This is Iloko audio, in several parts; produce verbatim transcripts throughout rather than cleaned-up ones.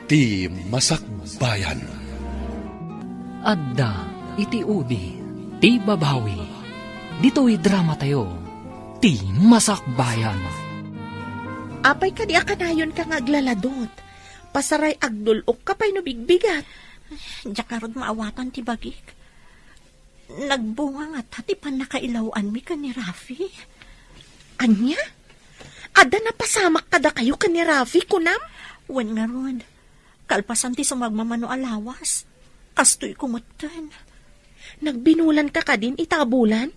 Ti Masakbayan. Adda iti udi ti babawi. Ditoy dramatayo, Ti Masakbayan. Apay kadi a kanayonka nga aglaladot? Pasaray agdul-okka pay no bigbigat. Diak ngarud maawatan ti bagik. Nagbunga ngata ti pannakailaw-anmi ken ni Rafi. Ania? Adda napasamak kadakayo ken ni Rafi, kunam? Wen ngarud, kalpasan ti sumagmamano a lawas. Kastoy ko metten. Nagbinulanka kadin ita a bulan?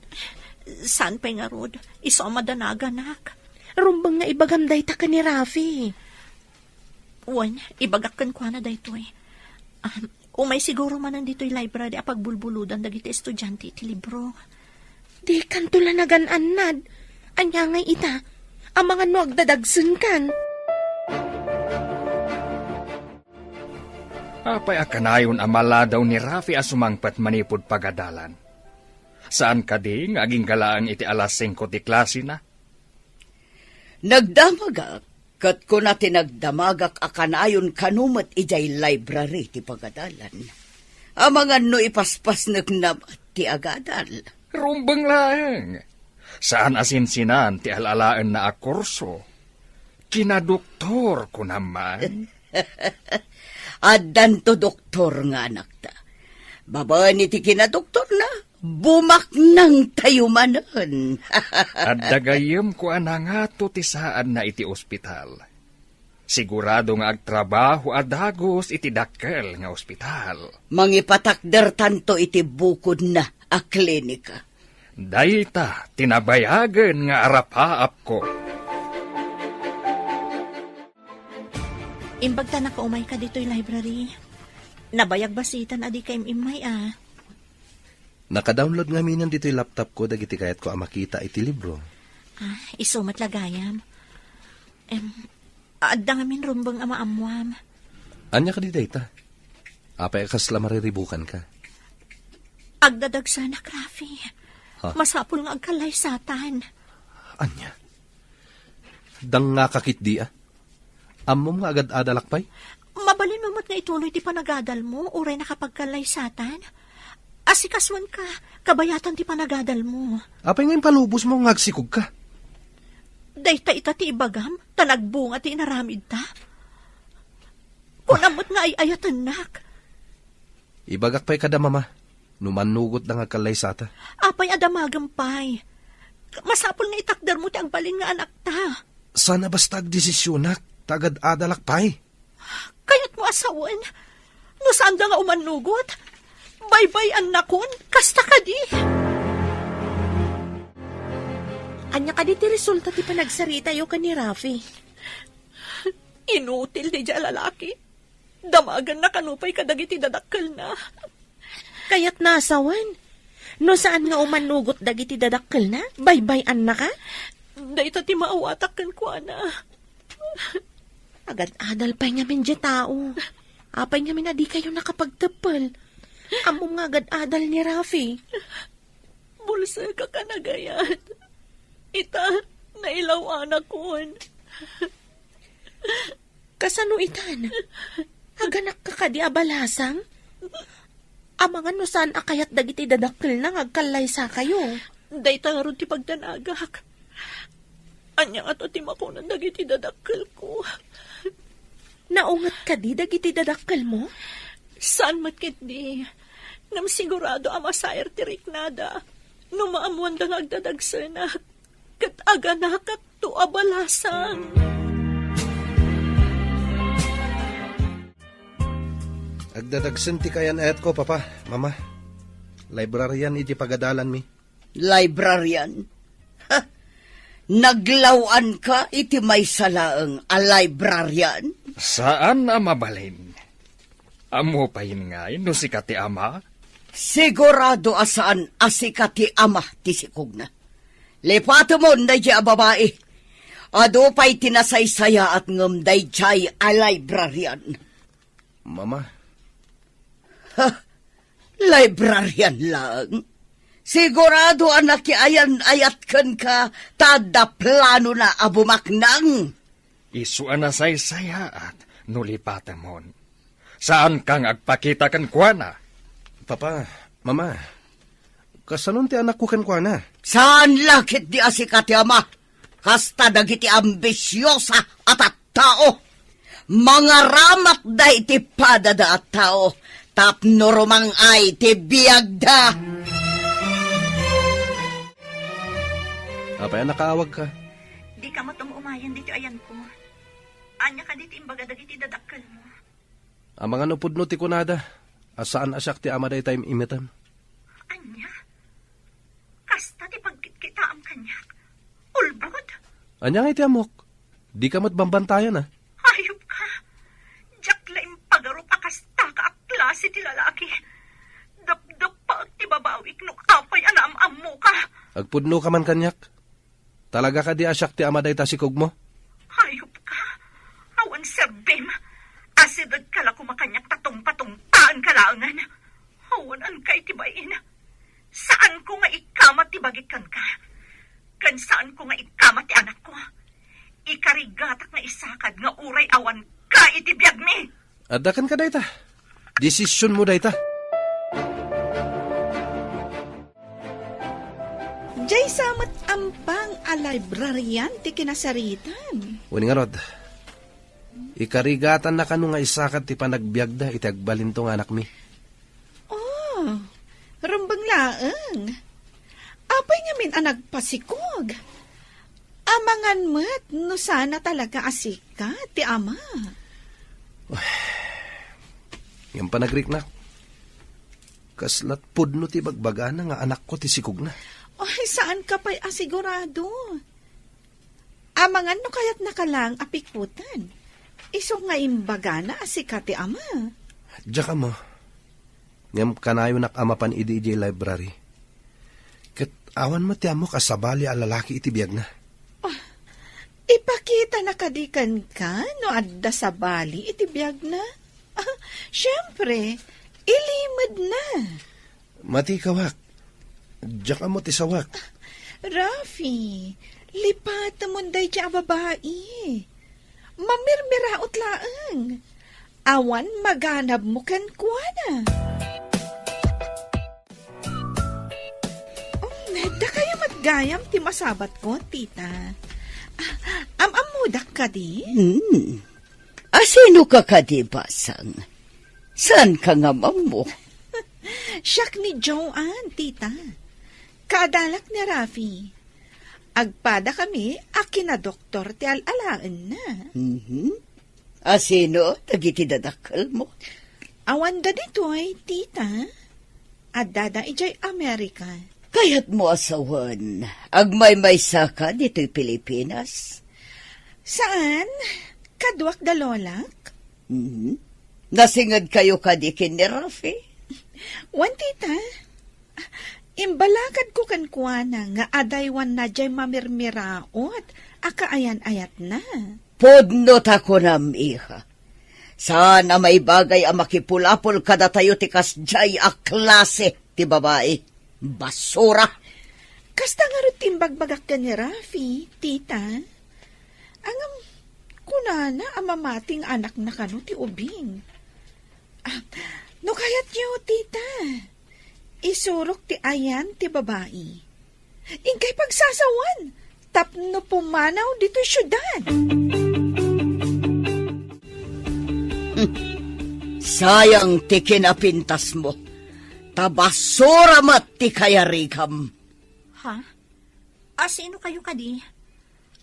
Saan pay ngarud, isu a madanaganak. Rumbeng nga ibagam dayta ken ni Rafi. Wen, ibagak kenkuana daytoy. Ah, umay siguro manen ditoy library a pagbulbuludan dagiti estudiante iti libro. Dikanto la nagan-annad. Ania ngay ita? Amangan no agdadagsenkan. Apay a kanayon a maladaw ni Rafi a sumangpet manipud pagadalan? Saan kadi nga agingga laeng iti alas singko ti klasena? Nagdamagak, ket kuna ti nagdamagak a kanayon kano met idiay library ti pagadalan. Amangan no ipaspasnekna met ti agadal. Rumbeng laeng. Saan a sinsinan ti al-alaenna a kurso. Kinadoktor, kunam man. Addanto doktor nga anakta. Babaen iti kinadoktorna, bumaknangtayo manen. Adda gayyemko a nangato ti saadna iti ospital. Sigurado nga agtrabaho a dagus iti dakkel nga ospital. Mangipatakdertanto iti bukodna a klinika. Dayta ti nabayagen nga arapaapko. Imbagtanak a umayka ditoy library. Nabayag basitan a dika im-immay a. Naka-download ngaminen ditoy laptopko dagiti kayatko a makita iti libro. Ah, isu met la gayam. Em, adda ngamin rumbeng a maammuam. Ania kadi dayta? Apay a kasla mariribukanka? Agdadagsanak, Rafi. Ha? Masapul nga agkallaysatan. Ania? Dangngaka ketdi a? Ammom nga agad-adalak pay? Mabalinmo met nga ituloy ti panagadalmo uray nakapagkallaysatan? Asikasuenka, kabayatan ti panagadalmo. Apay nga impalubosmo nga agsikogka? Dayta ita ti ibagam, ta nagbunga ti inaramidta. Kunam met nga ay-ayatennak. Ibagak pay kada mama, no mannugotda nga agkallaysata. Apay a damagem pay? Masapul nga itakdermo ti agbalin nga anakta. Saan a basta agdesisionak, ta agad-adalak pay. Kayatmo a sawen? No saanda nga umannugot, baybay-annakon, kasta kadi. Ania kadi ti resulta ti panagsaritayo ken ni Rafi? Inutil daydiay a lalaki. Damagenna kano pay kadagiti dadakkelna. Kayatna a sawen? No saan nga umannugot dagiti dadakkelna, baybay-annaka? Dayta ti maawatak kenkuana. Agad-adal pay ngamin diay tao. Apay ngamin a dikayo nakapagteppel? Ammom nga agad-adal ni Rafi. Bulsek a kanagayat. Ita, nailaw-anakon. Kasano itan? Aganakka kadi a balasang? Amangan no saan a kayat dagiti dadakkelna nga agkallaysakayo. Dayta ngarud ti pagdanagak. Ania ngato ti makunan dagiti dadakkelko? Naunget kadi dagiti dadakkelmo? Saan met ketdi. Ngem sigurado a masair ti riknada no maammoanda nga agdadagsenak. Ket aganakakto a balasang. Agdadagsen ti kayan-ayatko, Papa, Mama. Librarian iti pagadalanmi. Librarian? Ha! Naglaw-anka iti maysa laeng a librarian? Saan a mabalin. Ammo pay ngay no sika ti ama? Sigurado a saan a sika ti ama ti sikogna. Lipatemon daydiay a babai. Adu pay ti nasaysayaat ngem daydiay a librarian. Mama. Ha? Librarian laeng? Sigurado a nakiayan-ayat kenka ta adda planona a bumaknang. Isu a nasaysayaat no lipatemon. Saanka nga agpakita kenkuana. Papa, Mama, kasanon ti anakko kenkuana? Saan la ketdi a sika ti ama. Kasta dagiti ambisiosa a tattao. Mangaramatda iti padada a tao tapno rumang-ay ti biagda. Apay a nakaawagka? Dika met um-umayen ditoy ayanko. Ania kadi ti imbaga dagiti dadakkelmo? Amangan no pudno ti kunada a saan a siak ti ama dayta im-imetem. Ania? Kasta ti pagkitkitaam kaniak? Ulbod? Ania nga iti ammok? Dika met bambantayan, a? Ayupka! Diak la impagarup a kastaka a klase ti lalaki. Dapdappaek ti babawik no apay a naam-ammoka. Agpudnoka man kaniak. Talaga kadi a siak ti ama dayta sikogmo? Ayupka! Awan serbim! Asidegka la koma kaniak ta tungpatungpaanka laengen. Awan anka iti bain. Saanko nga ikamat ti bagik kenka. Ken saanko nga ikamat ti anakko. Ikarigatak nga isakad nga uray awanka iti biagmi. Adda kenka dayta. Desisionmo dayta. Diay sa met ampang a librarian ti kinasaritan. Wen ngarud, ikarigatan na kano nga isakad ti panagbiagda iti agbalinto nga anakmi. Oh, rumbeng laeng. Apay ngamin a nagpasikog? Amangan met no saan a talaga a sika ti ama. Ngem panagriknak, kaslat pudno ti bagbagana nga anakko ti sikogna. Ay, saanka pay a sigurado. Amangan no kayatnaka laeng a pikuten. Isu nga imbagana a sika ti ama. Diak ammo. Ngem kanayonak a mapan idi idiay library. Ket awan met ti ammok a sabali a lalaki iti biagna. Ah, ipakitana kadi kenka no adda sabali iti biagna? Ah, siempre, ilimedna. Mati kawak. Diak ammo ti sawak. Rafi, lipatemon daydiay a babai. Mamirmiraot laeng. Awan maganabmo kenkuana. Um, dakayo met gayam ti masabatko, tita. Ah, am-ammodak kadi? Hmm. Asino ka kadi, basang? Saanka nga ammo? Siak ni Joanne, tita. Kaadalak ni Rafi. Agpada kami a kinadoktor ti al-alaenna. Mhm. Asino dagiti dadakkelmo? Awanda ditoy, tita. Addada idiay Amerika. Kayatmo a sawen, agmaymaysaka ditoy Pilipinas? Saan, kaduak da lolak. Mhm. Nasingedkayo kadi ken ni Rafi? Wen, tita. Imbalakadko kenkuana nga adaywanna diay mamirmiraot a kaayan-ayatna. Pudno ta kunam, iha. Saan a maibagay a makipulapol kadatayo ti kasdiay a klase ti babai. Basura! Kasta ngarud ti imbagbagak ken ni Rafi, tita. Ngem, kunana a mamati nga anakna kano ti ubing. Ah, no kayatyo, tita, isurok ti ayan ti babai. Inkay pagsasawan tapno pumanaw ditoy siudad. Hmm. Sayang ti kinapintasmo. Ta basura met ti kayarigam. Ha? Asino kayo kadi?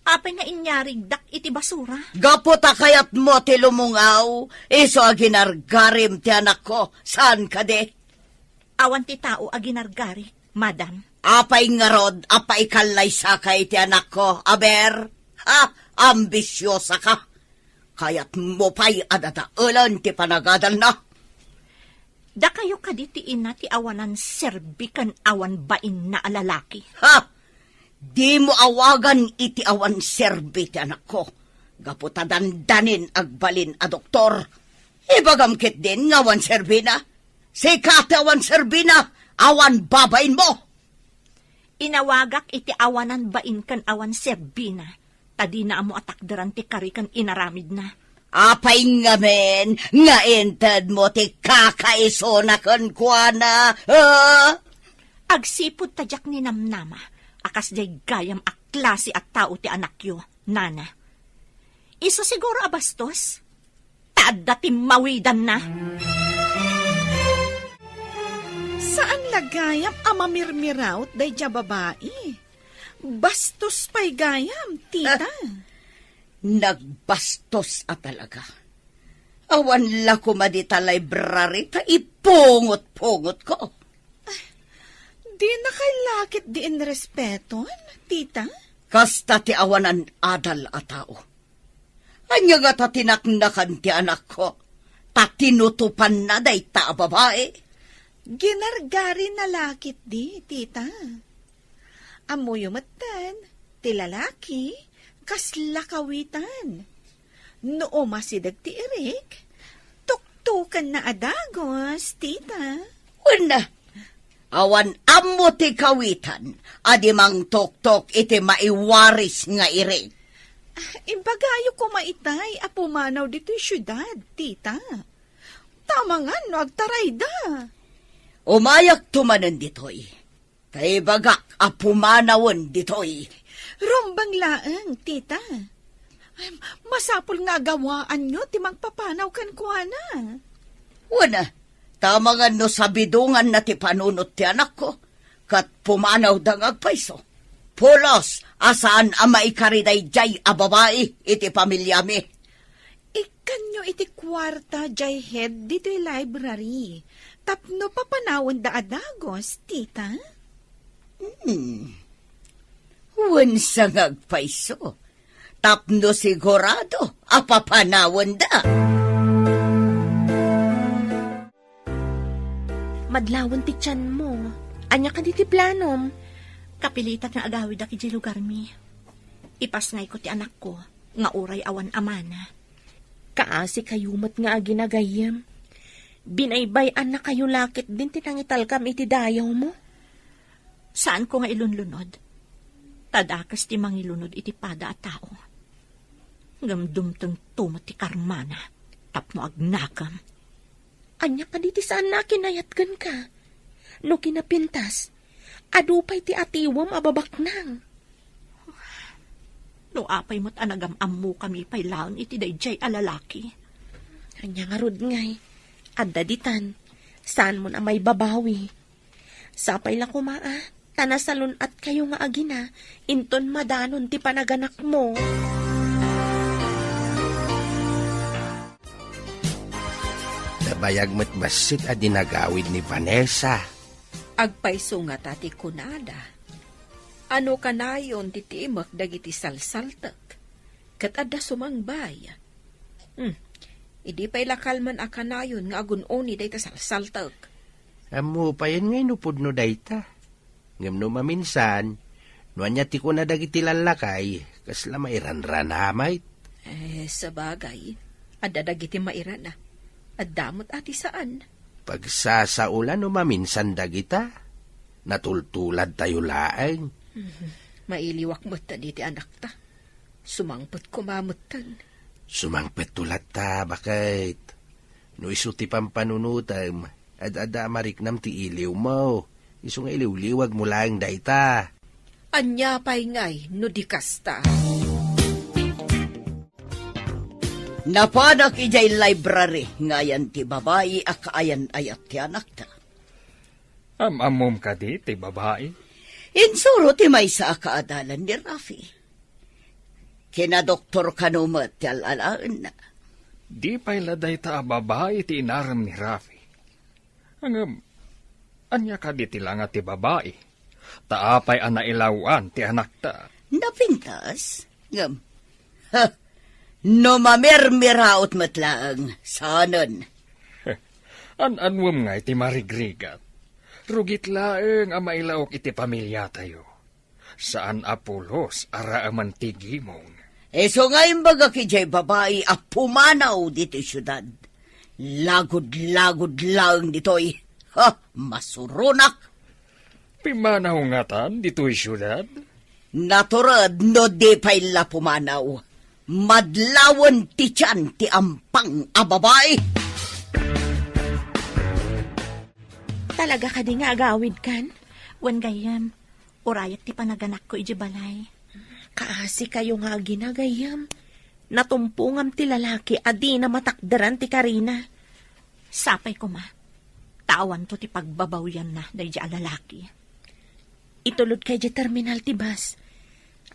Apay nga inyarigdak iti basura? Gapu ta kayatmo ti lumungaw, isu a ginargarim ti anakko, saan kadi? Awan ti tao a ginargarik, madam. Apay ngarud a paikallaysaka iti anakko, aber? Ha? Ambisiosaka? Kayatmo pay a dadaelen ti panagadalna? Dakayo kadi ti ina ti awanan serbi ken awan bainna a lalaki? Ha? Dimo awagan iti awan serbi ti anakko, gapu ta dandanin agbalin a doktor. Ibagam ketdin nga awan serbina? Sika ti awan serbina, awan babainmo! Inawagak iti awanan bain ken awan serbina, ta dina ammo a takderan ti kari ken inaramidna. Apay ngamin nga intedmo ti kakaisuna kenkuana, ha? Agsipud ta diak ninamnama a kasdiay gayam a klase a tao ti anakyo, nana. Isu siguro a bastos? Ta adda timmawidanna. Saan la gayam a mamirmiraut daydiay a babai. Bastos pay gayam, tita. Ah, nagbastos a talaga. Awan la koma dita library ta ipungot-pungotko. Dina kay la ketdi inrespeton, tita? Kasta ti awanan adal a tao. Ania ngata ti naknakan ti anakko? Ta tinutopanna dayta a babai. Ginargarina la ketdi, tita. Ammoyo metten, ti lalaki, kasla kawitan. No umasideg ti irik, tuktokenna a dagus, tita. Wen, awan ammo ti kawitan a di mangtoktok iti maiwaris nga irik. Ah, imbagayo koma itay a pumanaw ditoy siudad, tita. Tamangan no agtarayda. Umayakto manen ditoy. Ta ibagak a pumanawen ditoy. Rumbeng laeng, tita. Ay, masapul nga agawaanyo ti mangpapanaw kenkuana. Wen, tamangan no sabidonganna ti panunot ti anakko, ket pumanawda nga agpayso. Pulos a saan a maikari daydiay a babai iti pamiliami. Ikkanyo iti kuarta diay head ditoy library tapno papanawenda a dagus, tita? Hmm. Wen sa nga agpayso, tapno sigurado a papanawenda. Madlawen ti tianmo. Ania kadi ti planom? Kapilitan nga agawidak idiay lugarmi. Ipasngayko ti anakko nga uray awan amana. Kaasi kayo met nga agina gayyem. Binaybay-annakayo la ketdin ti nangitalkam iti dayawmo. Saanko nga ilunlunod. Ta dakes ti mangilunod iti pada a tao. Ngem dumtengto met ti karmana tapno agnakem. Ania kadi ti saanna a kinayat kenka? No kinapintas, adu pay ti atiwem a babaknang. No apay met a nagam-ammokami pay laeng iti daydiay a lalaki. Ania ngarud ngay, adda ditan, saanmon a maibabawi. Sapay la koma a, ta nasalun-atkayo nga agina, inton madanon ti panaganakmo. Nabayag met bassit a dinagawid ni Vanessa. Agpayso ngata ti kunada. Ano kanayon ti timek dagiti salsaltek? Ket adda sumangbay. Hmm. Idi pay la kalman a kanayon nga agun-uni dayta salsaltek. Ammo payen nga inupod no dayta. Ngem no maminsan, no ania ti kuna dagiti lallakay, kasla mairanrana met. Eh, sabagay, adda dagiti mairana. Adda met a ti saan. Pagsasaola no maminsan dagita. Natultuladtayo laeng. Mhm. Mailiwak metten iti anakta. Sumangpet koma metten. Sumangpetto latta, baket. No isu ti pampanunotem, ad-adda a mariknam ti iliwmo. Isu nga iliwliwagmo laeng dayta. Ania pay ngay no di kasta? Napanak idiay library nga ayan ti babai a kaayan-ayat ti anakta. Am-ammom kadi ti babai? Insuro ti maysa a kaadalan ni Rafi. Kinadoktor kano met ti al-alaenna. Di pay la dayta a babai ti inarem ni Rafi. Ngem, ania kadi ti langa ti babai? Ta apay a nailaw-an ti anakta? Napintas? Ngem, ha, no mamirmiraot met laeng, saanen. An-anuem ngay ti marigrigat? Rugit laeng a mailaok iti pamiliatayo. Saan a pulos a raaman ti gimong. Isu nga imbagak idiay babai a pumanaw ditoy siudad. Lagud-lagud laeng ditoy. Ha, masuronak. Pimanaw ngatan ditoy siudad? Natured no di pay la pumanaw. Madlawen ti tian ti ampang a babai. Talaga kadi nga agawidkan? Wen gayyem, urayek ti panaganakko idiay balay. Kaasi kayo nga agina, gayyem. Natumpongam ti lalaki a dina matakderan ti karina. Sapay koma, ta awanto ti pagbabawianna daydi a lalaki. Itulodka idiay terminal ti bus.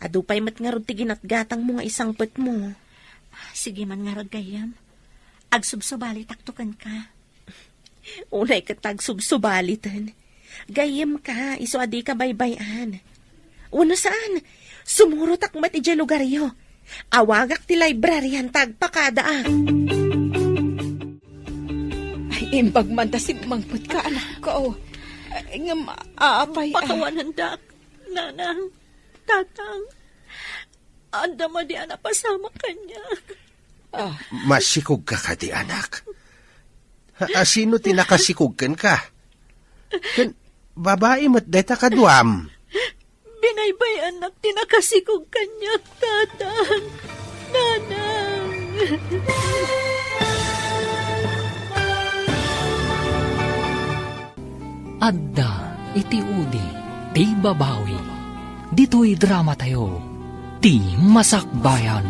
Adu pay met ngarud ti ginatgatangmo nga isangpetmo. Sige man ngarud, gayyem. Agsubsubalitakto kenka. Unay ket agsubsubaliten. Gayyemka, isu a dika baybay-an. Wenno saan, sumurotak met idiay lugaryo. Awagak ti librarian ta agpakadaak. Ay, imbag man ta simmangpetka, anakko. Ay, ngem, apay, ah. Pakawanendak, nanang, tatang. Adda madi a napasamak kaniak. Ah. Masikogka kadi, anak? Ha, asino ti nakasikog kenka? Ken babai met dayta kaduam. Binaybay-annak ti nakasikog kaniak, tatang, nanang. Adda iti udi ti babawi. Ditoy dramatayo, ti masakbayan.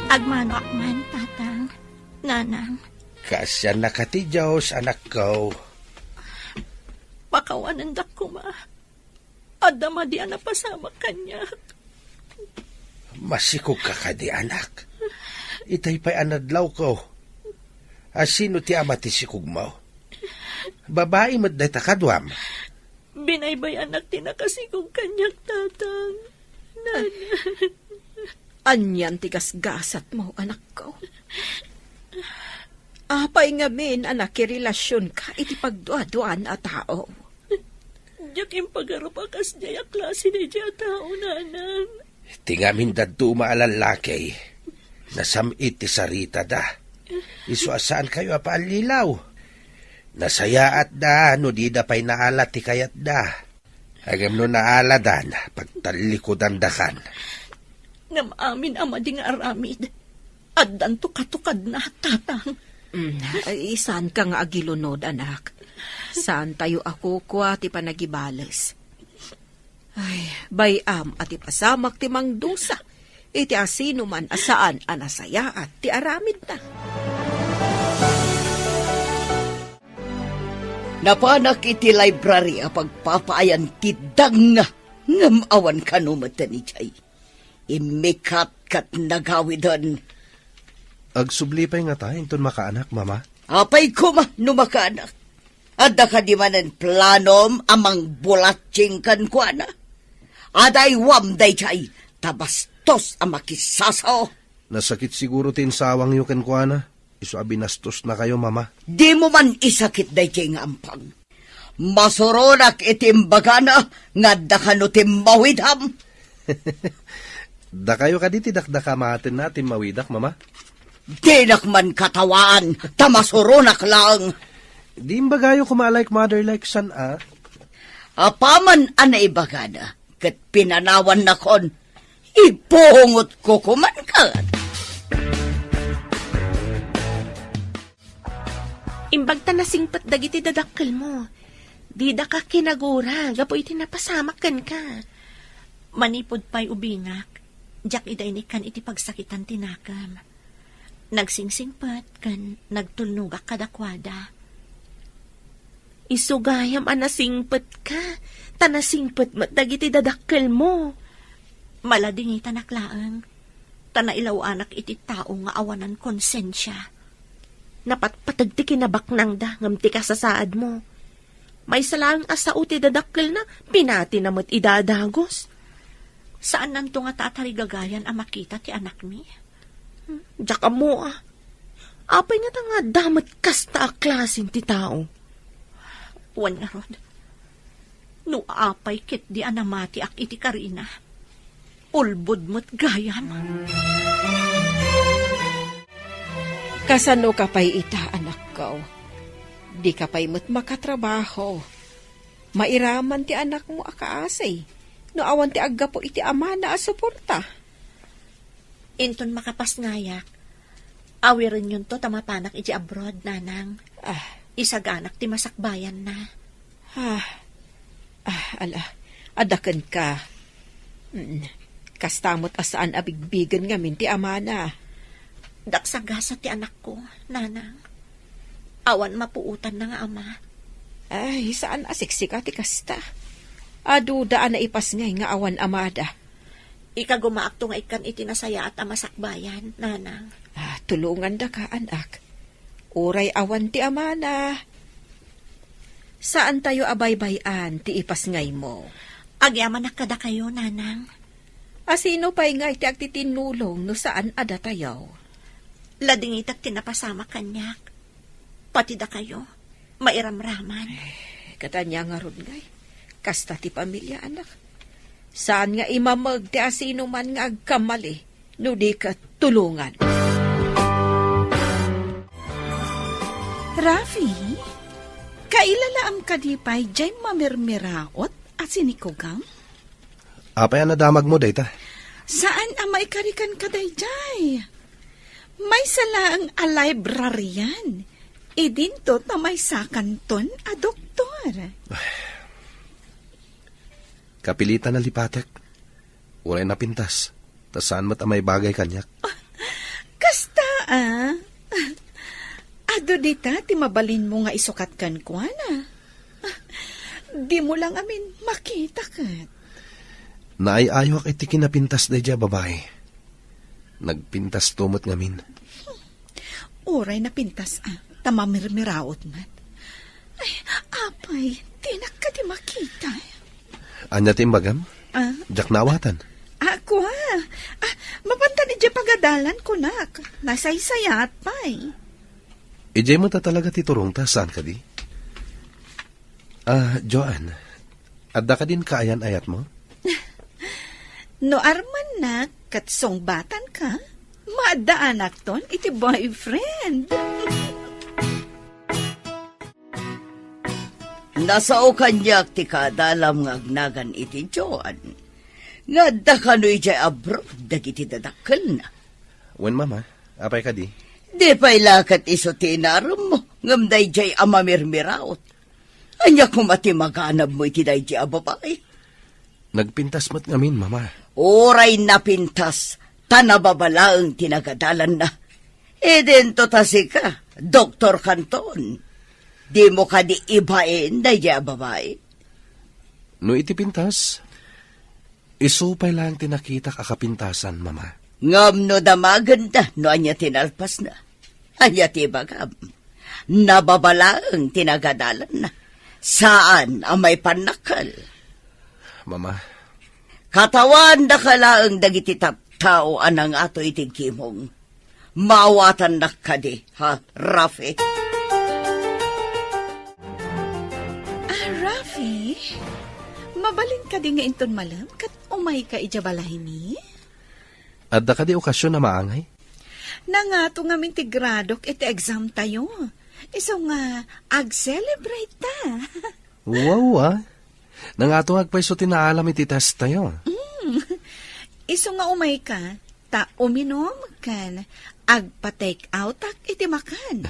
Agmanoak man, tatang, nanang. Kaasiannaka ti Dios, anakko. Pakawanendak koma. Adda madi a napasamak kaniak. Masikogka kadi, anak? Itay pay a nadlawko. Asino ti ama ti sikogmo? Babai met dayta kaduam. Binaybay-annak ti nakasikog kaniak, tatang. Nanang. Anian ti gasgasatmo, anakko? Apay ngamin a nakirelasionka iti pagduaduan a tao? Diak impagarup a kasdiay a klase daydiay a tao, nanang. Ti ngamin dadduma a lallaki, nasam-it ti saritada. Isu a saankayo a paallilaw. Nasayaatda no dida pay naala ti kayatda. Ngem no naaladan, pagtallikudandakan. Ngem amin a madi nga aramid, addanto katukadna, tatang. Mm, ay, saanka nga agilunod, anak. Saantayo a kukua ti panagibales. Ay, bay-am a ti pasamak ti mangdusa iti asinoman a saan a nasayaat ti aramidna. Napanak iti library a pagpapaayan ti dangna, ngem awan kano met idiay. Immikat ket nagawiden. Agsubli pay ngata inton makaanak, Mama? Apay koma no makaanak? Adda kadi manen planom a mangbulatsing kenkuana? Adaywam daydiay, ta bastos a makisasao. Nasakit siguro ti insawangyo kenkuana. Isu a binastosnakayo, Mama. Dimo man isakit daydiay nga ampang. Masuronak iti imbagana nga adda kano timmawidam. Dakayo kadi ti dakdakamatenna a timmawidak, Mama? Dinak man katawaan, ta masuronak laeng. Di imbagayo koma a like mother, like son, a? Apaman a naibagana, ket pinanawannakon, ibungotko koman ket. Imbag ta nasingpet dagiti dadakkelmo. Didaka kinagura gapu iti napasamak kenka. Manipud pay ubingak, diak ida inikkan iti pagsakitan ti nakem. Nagsingsingpet ken nagtulnogak kadakuada. Isu gayam a nasingpetka, ta nasingpet met dagiti dadakkelmo. Maladingitanak laeng, ta nailaw-anak iti tao nga awanan konsensia. Napatpateg ti kinabaknangda ngem ti kasasaadmo. Maysa laeng a sao ti dadakkelna, pinatina met ida a dagus. Saannanto ngata a tarigagayan a makita ti anakmi? Diak ammo a. Apay ngata nga adda met kasta a klasen ti tao? Wen ngarud, no apay ketdi a namatiak iti karina, ulbod met gayam. Kasano ka pay ita, anakko? Di ka pay met makatrabaho. Mairaman ti anakmo a kaasi no awan ti aggapu iti amana a suporta. Inton makapasngayak, awirenyonto ta mapanak iti abroad, Nanang. Ah. Isaganak ti masakbayanna. Ah. Ah, ala, adda kenka. Mm, kasta met a saan a bigbigen ngamin ti amana. Daksagasa ti anakko, Nanang. Awan mapuotanna nga ama. Ay, saan a siksika ti kasta. Aduda a naipasngay nga awan amada. Ikagumaakto nga ikkan iti nasayaat a masakbayan, Nanang. Ah, tulongandaka, anak. Uray awan ti amana. Saantayo a baybay-an ti ipasngaymo. Agyamanak kadakayo, Nanang. A sino pay ngay ti agtitinnulong no saan a datayo? Ladingitak ti napasamak kaniak. Pati dakayo, mairamraman. Eh, katanya ngarud ngay. Kasta ti pamilia, anak. Saan nga imameg ti asinoman nga agkamali no di ket tulongan. Rafi, kailalaam kadi pay jay mamirmiraot a sinikugam? Apay a nadamagmo dayta? Saan a maikarikan ka dayjay? Maysa laeng a librarian. Idinto ta maysakanton a doktor. Kapilitan a lipatek. Uray napintas. Ta saan met a maibagay kaniak. Kasta, ah. Adu dita ti mabalinmo nga isukat kenkuana. Dimo la ngamin makita ket. Naay-ayoak iti kinapintas daydiay a babai. Nagpintasto met ngamin. Uray napintas, ah, ta mamirmiraot met. Ay, apay, dinak kadi makita. Ania ti imbagam? Ah? Diak naawatan. Ah, kua. Ah, mapantan idiay pagadalan, kunak. Nasaysayaat pay. Idiay met a talaga ti turongta, saan kadi? Ah, Joan, adda kadin kaayan-ayatmo? No armannak ket sungbatanka, maaddaanakton iti boyfriend. Nasao kaniak ti kaadalam nga agnagan iti Joan, nga adda kano idiay abroad dagiti dadakkelna. Wen, Mama, apay kadi? Di pay la ket isu ti inaremmo, ngem daydiay a mamirmiraot. Ania koma ti maganabmo iti daydiay a babai? Nagpintas met ngamin, Mama. Uray napintas, ta nababa laeng ti nagadalanna. Idinto ta sika, Doktor Canton. Dimo kadi ibain daydiay a babai? No iti pintas, isu pay laeng ti nakitak a kapintasan, Mama. Ngem no damagenda, no ania ti nalpasna? Ania ti ibagam? Nababa laeng ti nagadalanna. Saan a maipannakkel. Mama. Katawandaka laeng dagiti tattao a nangato iti kimong. Maawatannak kadi, ha, Rafi? Ah, Rafi, mabalin kadi nga inton malem ket umayka idiay balaymi? Adda kadi okasion a maangay? Nangato ngamin ti gradok iti exam tayo. Isu nga ag-celebrate ta. Wow, ah. Nangato nga agpayso ti naalam iti test tayo. Mm. Isu nga umayka, ta uminom ken agpa-take outak iti makan.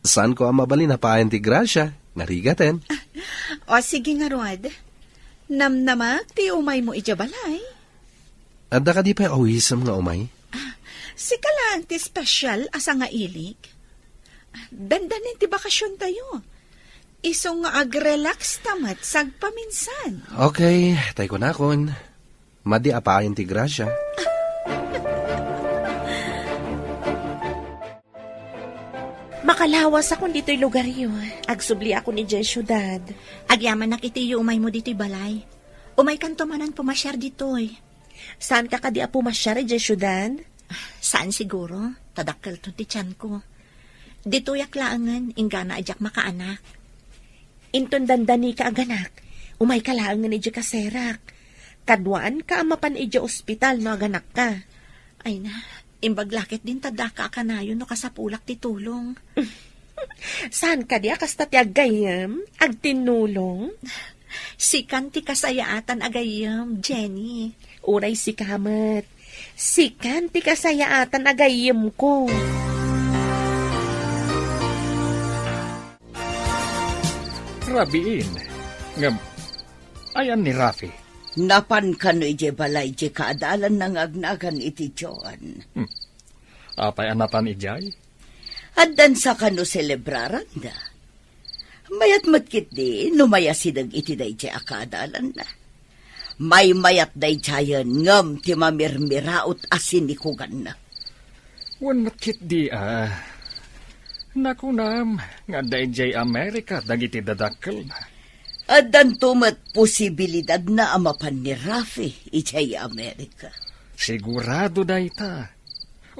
Saanko a mabalin a paayan ti grasya, narigaten. O, sige ngarud. Namnamak ti umaymo idiay balay. Adda kadi pay awisem nga umay? Ah, sika laeng ti special a sangailik. Dandanin ti bakasion tayo. Isu nga ag-relax ta met sagpaminsan. Okay, tay kunakon. Madi a paayan ti grasya. Makalawasakon ditoy lugaryo. Agsubliakon idiay siudad. Agyamanak iti iyo umaymo ditoy balay. Umaykanto manen pumasiar ditoy. Saanka kadi a pumasiar idiay siudad? Saan siguro, ta dakkelton ti tianko. Ditoyak laengen, inggana a diak makaanak. Inton dandanika aganak, umayka laengen idiay kaserak. Kaduaanka a mapan idiay ospital no aganakka. Ay na, imbag la ketdin ta daka a kanayon no kasapulak ti tulong. Saan kadi a kasta ti aggayyem, agtinnulong? Sikan ti kasayaatan a gayyem, Jenny. Uray sika met. Sikan ti kasayaatan a gayyemko. Rabiin, ngem ayan ni Rafi? Napan kano idiay balay diay kaadalanna nga agnagan iti Joan. Hmm. Apay a napan idiay? Addansa kano selebraranda. Mayat met ketdi no mayasideg iti daydiay a kaadalanna. Maymayat daydiayen ngem ti mamirmiraot a sinikuganna. Wen met ketdi a, nakunam nga adda idiay Amerika dagiti dadakkelna. Addanto met posibilidadna a mapan ni Rafi idiay Amerika. Sigurado dayta.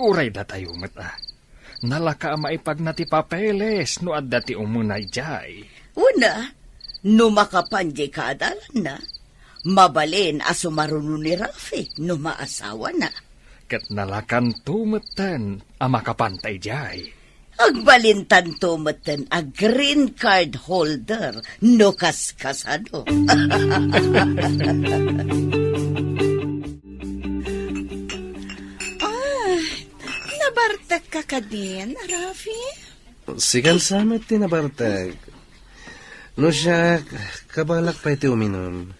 Uray datayo met a. Nalaka a maipagna ti papeles no adda ti umuna idiay. Wen a, no makapan diay kaadalanna, mabalin a sumaruno ni Rafi no maasawana. Ket nalakanto metten a makapanta idiay. Agbalintanto metten a green card holder no kaskasano. Ah, nabartekka kadin, Rafi? Sikan sa met ti nabartek. No siak, kabalak pay ti uminum.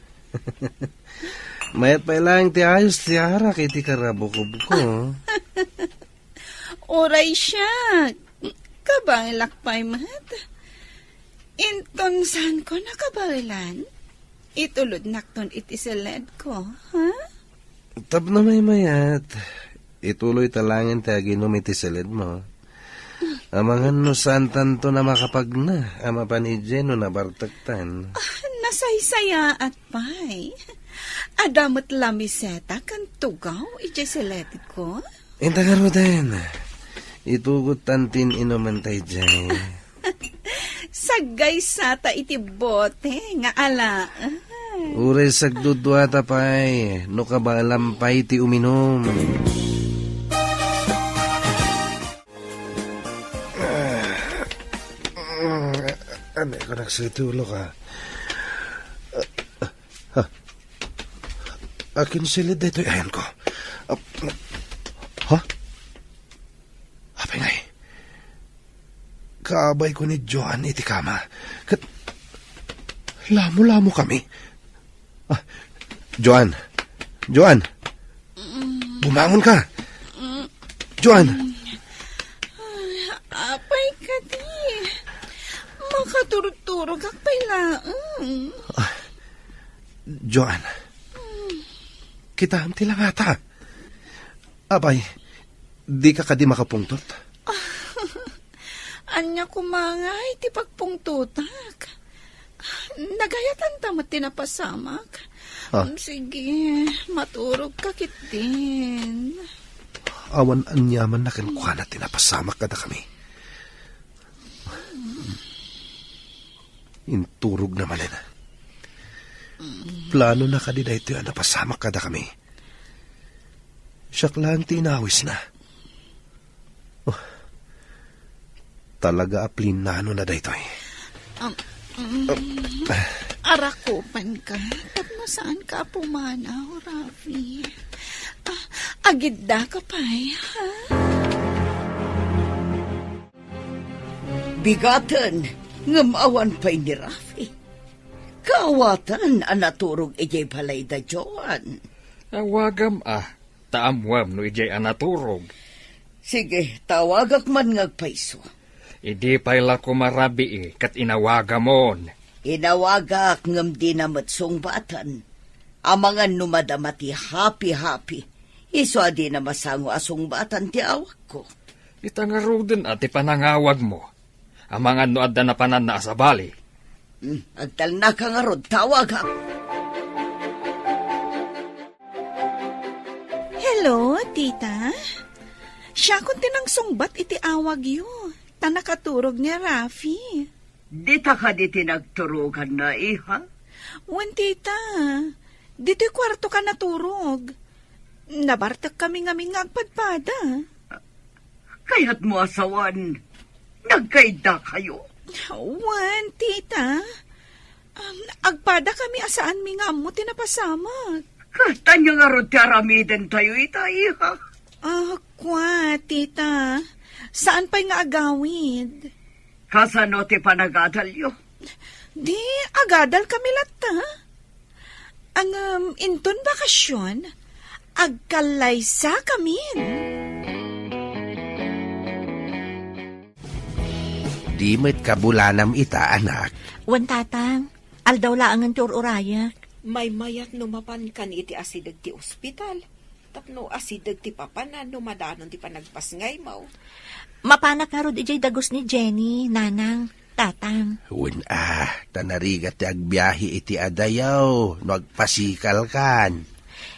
Mayat pay laeng ti ayos ti arak iti karabukobko. Uray siak, kabaelak pay met. Inton saanko nakabaelan, itulodnakton iti seledko, ha? Tapno maymayat, ituloyta laengen ti aginum iti seledmo. Amangan no saantanton a makapagna a mapan idiay no nabartektan. Ah, nasaysayaat pay. Adda met lamiseta ken tugaw idiay seledko. Inta ngaruden, itugottan ti in-inumenta idiay. Saggaysata iti bote nga alaen. Uray sagduduata pay, no kabaelam pay ti uminum. Ano ko nagsitulog, ah? Ha? Akin silid daytoy ayanko. Ah, ha? Apay ngay? Kaabayko ni Joan iti kama. Ket lamo-lamo kami. Ah, Joan. Joan. Bumangon ka. Joan. Ay, apay kadi. Makaturturogak pay laeng. Ah, Joan. Kitaem ti langata. Apay, dika kadi makapungtot? Ania koma ngay ti pagpungtotak? Nagayatanta met ti napasamak. Ah. Sige, maturogka ketdin. Awan aniamanna kenkuana ti napasamak kadakami. Inturogna manen. Planona kadi daytoy a napasamak kadakami? Siak laeng ti inawisna. Oh, talaga a plinanona daytoy. Um, um, arakupanka, tapno saanka a pumanaw, Rafi. Ah, agiddaka pay, ha? Bigaten, ngem awan pay ni Rafi. Kaawatan a naturog idiay balayda Joan. Awagam a, ta ammuem no idiay a naturog. Sige, tawagak man nga agpayso. Idi pay la koma rabii ket inawagamon. Inawagak ngem dina met sungbatan. Amangan no madama ti hapi-hapi, isu a dina masango a sungbatan ti awagko. Ita ngaruden a ti panangawagmo. Amangan no adda napananna a sabali. Hmm, agtalnaka ngarud, tawagak. Hello, tita. Siakon ti nangsungbat iti awagyo, ta nakaturog ni Rafi. Dita kadi ti nagturoganna, iha? Wen, tita. Ditoy kuartoka naturog. Nabartek kami ngamin nga agpadpada. Kayatmo a sawen, nagkaiddakayo? Wen, tita. Um, agpada kami a saanmi nga ammo ti napasamak. Ket ania ngarud ti aramidentayo ita, iha? Ah, kua, tita. Saan pay nga agawid. Kasano ti panagadalyo? Di, agadal kami latta. Ngem, inton bakasion, agkallaysakamin. Di met kabulanam ita, anak. Wen, tatang. Aldaw laengen ti ur-urayak. Maymayat no mapankan iti asideg ti ospital. Tapno asideg ti papanan no madanon ti panagpasngaymo. Mapanak ngarud idiay dagus ni Jenny, nanang, tatang. Wen a, ta narigat ti agbiahe iti adayo no agpasikalkan.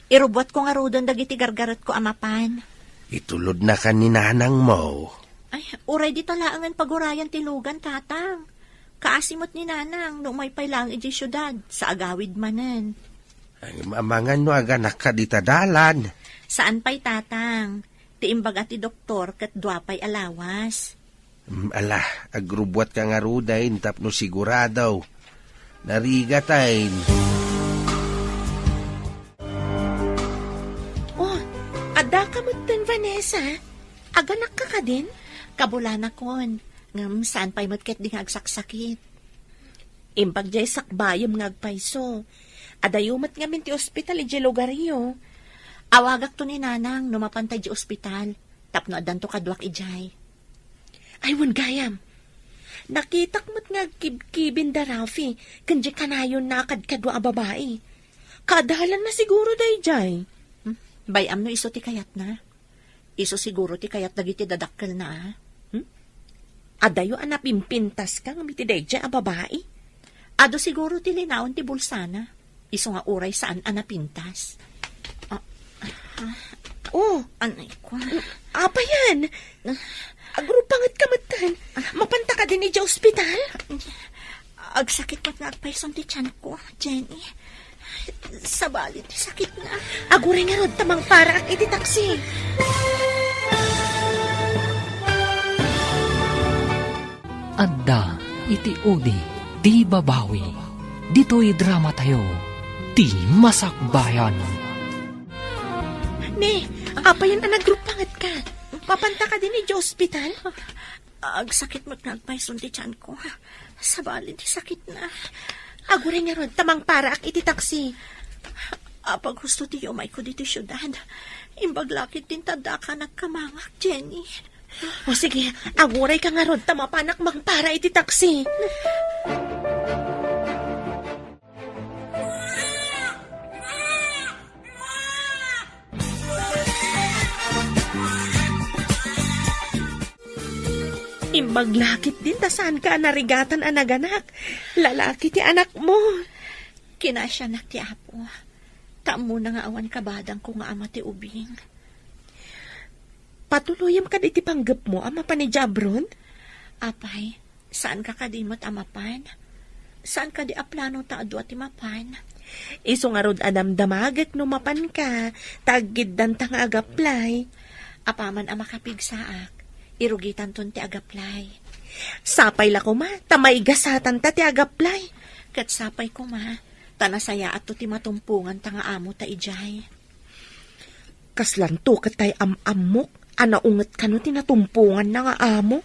Irubbuatko ngaruden dagiti gargaretko a mapan. Itulodnakan ni nanangmo. Ay, uray dita laengen pagurayan ti lugan, tatang. Kaasi met ni nanang no umay pay laeng idiay siudad, sa agawid manen. Ay, amangan no aganakka dita dalan. Saan pay, tatang. Ti imbaga ti doktor ket dua pay a lawas. Mm, ala, agrubbuatka ngaruden tapno sigurado. Narigaten. Oh, addaka metten, Vanessa. Aganakka kadin? Kabulanakon, ngem saan pay met ketdi nga agsaksakit. Imbag diay sakbayem nga agpayso. Adayo met ngamin ti ospital idiay lugaryo. Awagakto ni nanang no mapanta idiay ospital, tapno addanto kaduak idiay. Ay, wen gayam. Nakitak met nga agkibkibin da Rafi ken diay kanayonna a kadkadua a babai. Kaadalanna siguro daydiay. Hmm, bay-am no isu ti kayatna. Isu siguro ti kayat dagiti dadakkelna, a. Hmm? Adayo a napimpintaska ngem iti daydiay a babai? Adu siguro ti linaon ti bulsana. Isu nga uray saan a napintas. Ah, ah. Oh, anay ko. Apayan? Agrupangetka metten. Mapanta kadin idiay ospital? Agsakit met nga agpayson ti tianko, Jenny. Sabali ti sakitna. Aguray ngarud ta mangparaak iti taksi. Adda iti udi ti babawi. Ditoy dramatayo, ti masakbayan. Ne, apayan a nagrupangetka? Mapanta kadin idiay ospital? Agsakit met nga agpayson ti tianko. Sabali ti sakitna. Aguray ngarud ta mangparaak iti taksi. Apag husto ti umayko ditoy siudad. Imbag la ketdin ta addaka a nagkamangak, Jenny. O sige, agurayka ngarud ta mapanak mangpara iti taksi. Imbag la ketdin ta saanka a narigatan a naganak. Lalaki ti anakmo. Kinasianak ti Apo. Ta ammona nga awan kabadangko nga ama ti ubing. Patuloyem kadi ti panggepmo a mapan idiay abroad? Apay, saanka kadi met a mapan? Saan kadi a plano ta adu a ti mapan? Isu ngarud a damdamagek no mapanka, ta aggiddanta nga agaplay. Apaman a makapigsaak, irugitanton ti agaplay. Sapay la koma, ta maigasatanta ti agaplay. Ket sapay koma, ta nasayaatto ti matumponganta nga amota idiay. Kaslanto ket tay am-ammok a naunget kano ti natumponganna nga amo?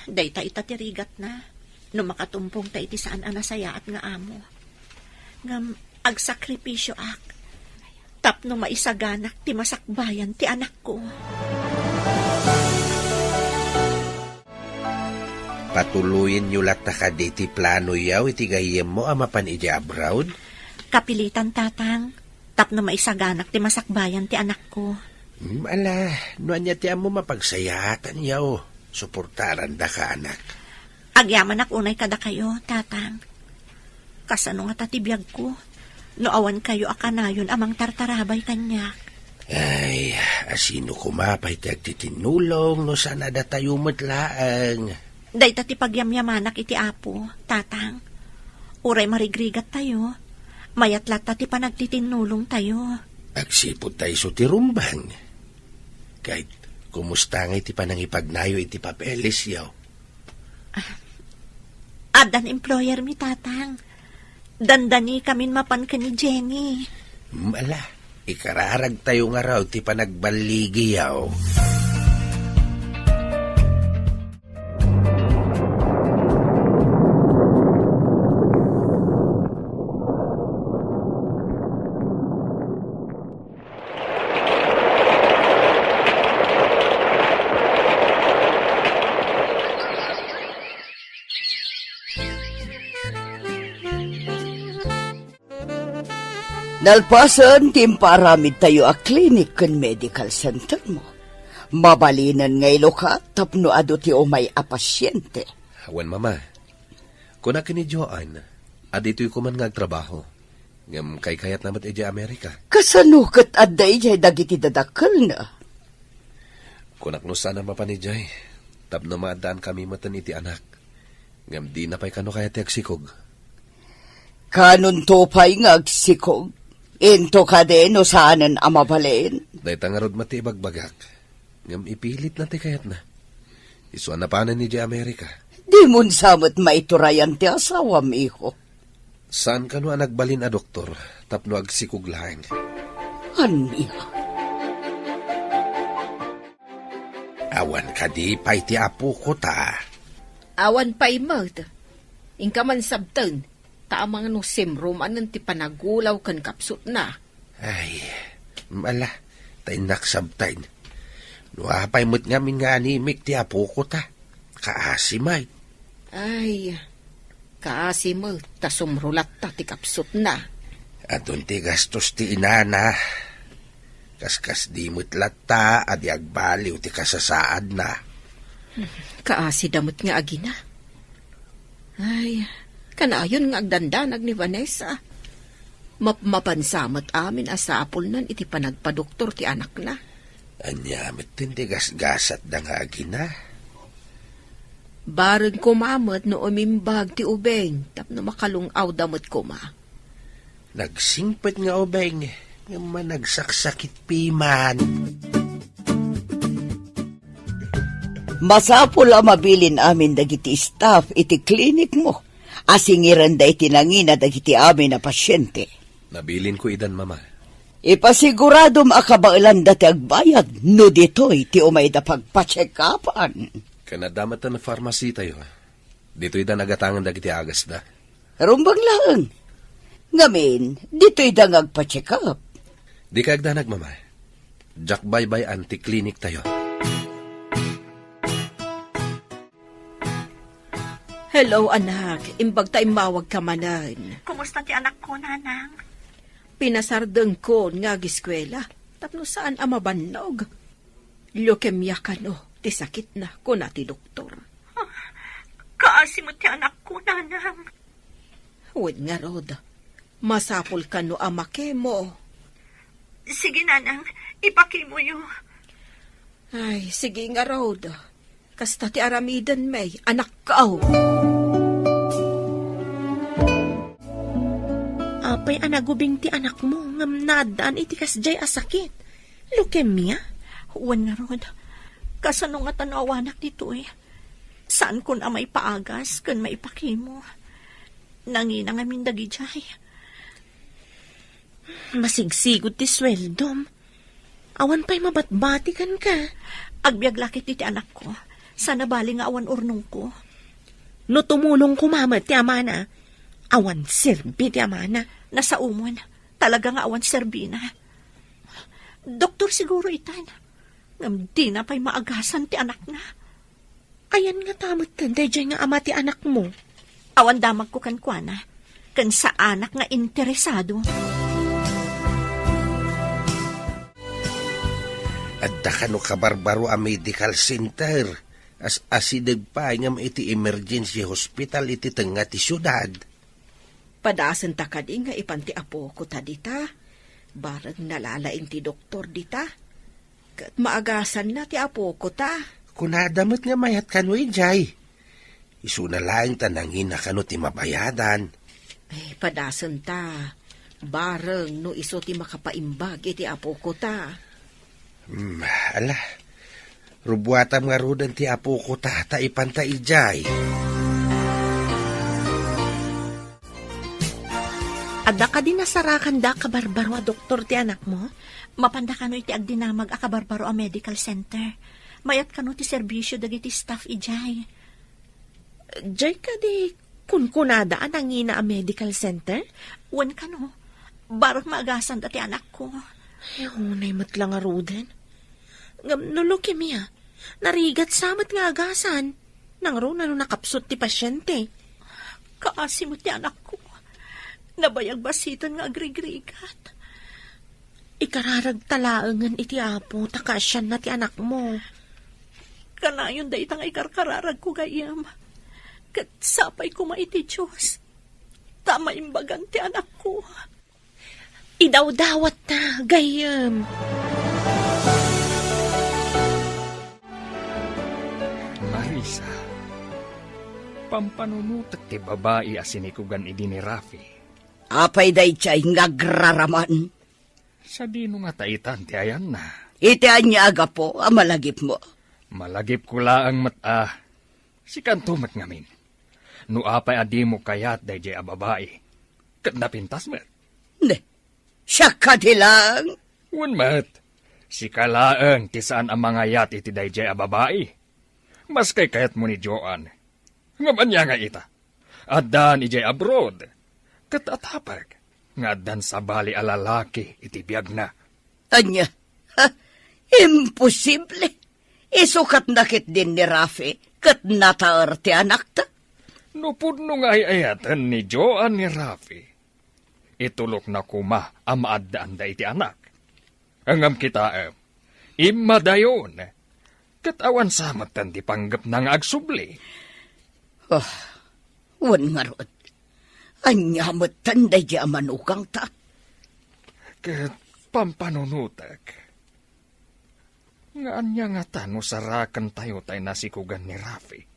Dayta ita ti rigatna, no makatumpongta iti saan a nasayaat nga amo. Ngem agsakripisioak tapno maisaganak ti masakbayan ti anakko. Patuloyenyo latta kadi ti planoyo iti gayyemmo a mapan idiay abroad? Kapilitan, Tatang, tapno maisaganak ti masakbayan ti anakko. Hmm, ala, no ania ti ammo mapagsayaatanyo, suportarandaka, anak. Agyamanak unay kadakayo, Tatang. Kasano ngata ti biagko no awan kayo a kanayon a mangtartarabay kaniak? Ay, asino koma pay ti agtitinnulong no saan a datayo met laeng? Dayta ti pagyamyamanak iti Apo, Tatang. Uray marigrigattayo, mayat latta ti panagtitinnulongtayo. Agsipud ta isu ti rumbeng. Ket, kumusta ngay ti panangipagnayo iti papeles, yaw? Ah, addan employer mi, Tatang. Dandanikamin mapan ken ni Jenny. Hmm, ala. Ikararagtayo ngarud ti panagballigiyo. Nalpasen ti impaaramidtayo a clinic ken medical center mo, mabalinen nga ilukat tapno adu ti umay a pasiente. Wen, Mama, kuna ken ni Joan a ditoy koma nga agtrabaho, ngem kaykayatna met idiay Amerika. Kasano ket adda idiay dagiti dadakkelna? Kunak no saan a mapan idiay, tapno maaddaankami metten iti anak. Ngem dina pay kano kayat ti agsikog. Kanonto pay nga agsikog? Into kadi no saanen a mabalin? Dayta ngarud met ti ibagbagak. Ngem ipilitna ti kayatna. Isu a napanen idiay Amerika. Dimon sa met maiturayan ti asawam, iho. Saan kano a nagbalin a doktor tapno agsikog laeng? Ania? Awan kadi pay ti apokota? Awan pay met. Inka man sabten, ta amangan no simro manen ti panagulaw ken kapsutna. Ay, ala, ta innak sabten. No apay met ngamin nga animik ti apokota, kaasi met. Ay, kaasi met ta sumro latta ti kapsutna. Adun ti gastos ti inana. Kaskasdi met latta a di agbaliw ti kasasaadna. Kaasida met nga agina. Ay, kanayon nga agdandanag ni Vanessa. Mapmapansa met amin a sapulnan iti panagpadoktor ti anakna. Ania met ti gasgasatda nga agina? Bareng koma met no umimbag ti ubing tapno makalung-awda met koma. Nagsingpet nga ubing, ngem managsaksakit piman. Masapul a mabilin amin dagiti staff iti klinik mo a singirenda iti nangina dagiti amin a pasiente. Nabilinko idan, Mama. Ipasiguradom a kabaelanda ti agbayad no ditoy ti umayda pagpacheck-upan. Ken adda met ti pharmacy tayo. Ditoyda nagatangan dagiti agasda. Rumbeng laeng. Ngamin, ditoyda nga agpa-check-up. Dika agdanag, Mama. Diak baybay-an ti klinik tayo. Hello, anak. Imbag ta immawagka manen. Kumusta ti anakko, Nanang? Pinasardengkon nga ageskuela tapno saan a mabannog. Leukemia kano ti sakitna, kuna ti doktor. Ah, kaasi met ti anakko, Nanang. Wen ngarud, masapul kano a makemo. Sige, Nanang, ipakimoyo. Ay, sige ngarud. Kasta ti aramiden, may anakko. Apay a nagubing ti anakmo ngem naaddaan iti kasdiay a sakit? Leukemia? Wen ngarud, kasano ngata no awanak ditoy? Saankon a maipaagas ken maipakemo. Nangina ngamin dagidiay. Masigsigud ti sueldom. Awan pay mabatbati kenka. Agbiag la ketdi ti anakko. Sana bali nga awan urnongko. No tumulong koma met ti amana, awan serbi ti amana. Nasaomon, talaga nga awan serbina. Doktor siguro itan. Ngem dina pay maagasan ti anakna. Ayan ngata met daydiay nga ama ti anakmo? Awan damagko kenkuana, ken saanak nga interesado. Adda kano kabarbaro a medical center, as-asideg pay ngem iti emergency hospital iti tengnga ti siudad. Padasenta kadi nga ipan ti apokota dita, bareng nalalaing ti doktor dita. Ket maagasanna ti apokota. Kunada met nga mayat kano idiay. Isuna laeng ta nangina kano ti mabayadan. Ay, padasenta. Bareng no isu ti makapaimbag iti apokota. Hmm, ala. Rubuatam ngaruden ti apokota ta ipanta idiay. Adda kadi nasarakanda a kabarbaro a doktor ti anakmo? Mapanda kano iti agdinamag a kabarbaro a medical center. Mayat kano ti serbisio dagiti staff idiay. Diay kadi kunkunada a nangina a medical center? Wen kano, barek maagasanda ti anakko. Ay, unay met la ngaruden. Ngem no leukemia, narigat sa met nga agasan. Nangruna no nakapsut ti pasiente. Kaasi met ti anakko. Nabayag basiten nga agrigrigat. Ikararagta laengen iti Apo ta kaasianna ti anakmo. Kanayon dayta nga ikarkararagko gayyem. Ket sapay koma iti Dios ta maimbagan ti anakko. Idawdawatta, gayyem. Marisa, pampanunotek ti babai a sinikugan idi ni Rafi. Apay daydiay nga agraraman? Sadino ngata itan ti ayanna? Iti ania a gapu a malagipmo? Malagipko laeng met a. Sikanto met ngamin. No apay a dimo kayat daydiay a babai, ket napintas met. Ne, siak kadi laeng? Wen met, sika laeng ti saan a mangayat iti daydiay a babai. Maski kayatmo ni Joan. Ngem ania nga ita? Addan idiay abroad. Ket atapek nga addan sabali a lalaki iti biagna. Ania? Ha? Imposible! Isukat na ketdin ni Rafi ket nataer ti anakta. No pudno nga ay-ayaten ni Joan ni Rafi, itulokna koma a maaddaanda iti anak. Ngem kitaem, immadayon, ket awan sa metten ti panggepna nga agsubli. Ah, wen ngarud, ania metten daydiay a manugangta? Ket pampanunotek, nga ania ngata no sarakentayo tay nasikugan ni Rafi?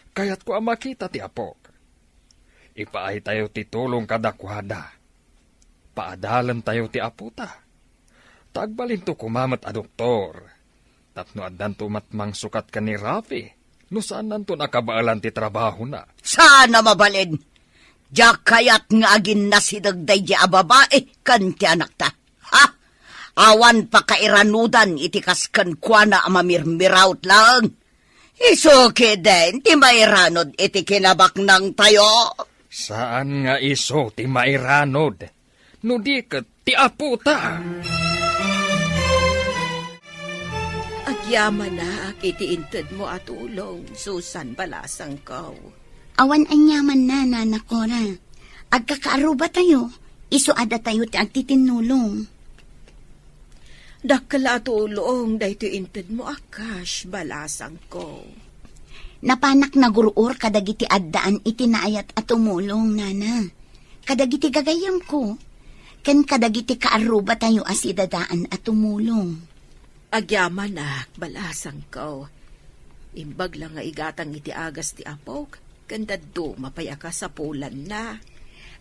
Kayatko a makita ti apok. Ipaaytayo ti tulong kadakuada. Paadalentayo ti apota. Ta agbalinto koma met a doktor. Tapno addanto met mangsukat ken ni Rafi no saannanto a kabaelan ti trabahona. Saan a mabalin! Diak kayat nga aginnasideg daydiay a babai ken ti anakta. Ha? Awan pakairanudan iti kas kenkuana a mamirmiraut laeng. Isu ketdin ti mairanod iti kinabaknangtayo. Saan nga isu ti mairanod, no di ket ti apota. Agyamanak iti intedmo a tulong, Susan, balasangko. Awan aniamanna, Nana Cora. Agkakaarrubatayo, isu a datayo ti agtitinnulong. Dakkel a tulong daytoy intedmo a cash, balasangko. Napanak nagur-or kadagiti addaan iti naayat a tumulong, Nana. Kadagiti gagayyemko, ken kadagiti kaarrubatayo a sidadaan a tumulong. Agyamanak, balasangko. Imbag la nga igatang iti agas ti apok, ken dadduma pay a kasapulanna.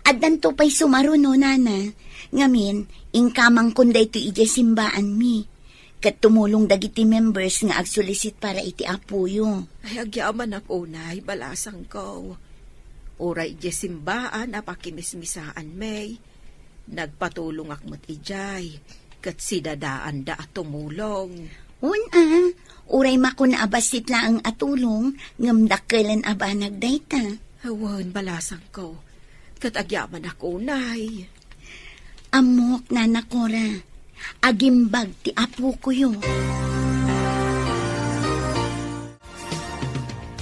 Addanto pay sumaruno, Nana. Ngamin, inkamangkon daytoy idiay simbaanmi. Ket tumulong dagiti members nga agsulisit para iti apoyo. Ay, agyamanak unay, balasangko. Uray idiay simbaan a pakimismisaanmi, nagpatulongak met idiay, ket sidadaanda a tumulong. Wen a, uray makuna a bassit laeng a tulong, ngem dakkelen a banag dayta. Awan, balasangko, ket agyamanak unay. Ammok, Nana Cora, agimbag ti apokoyo.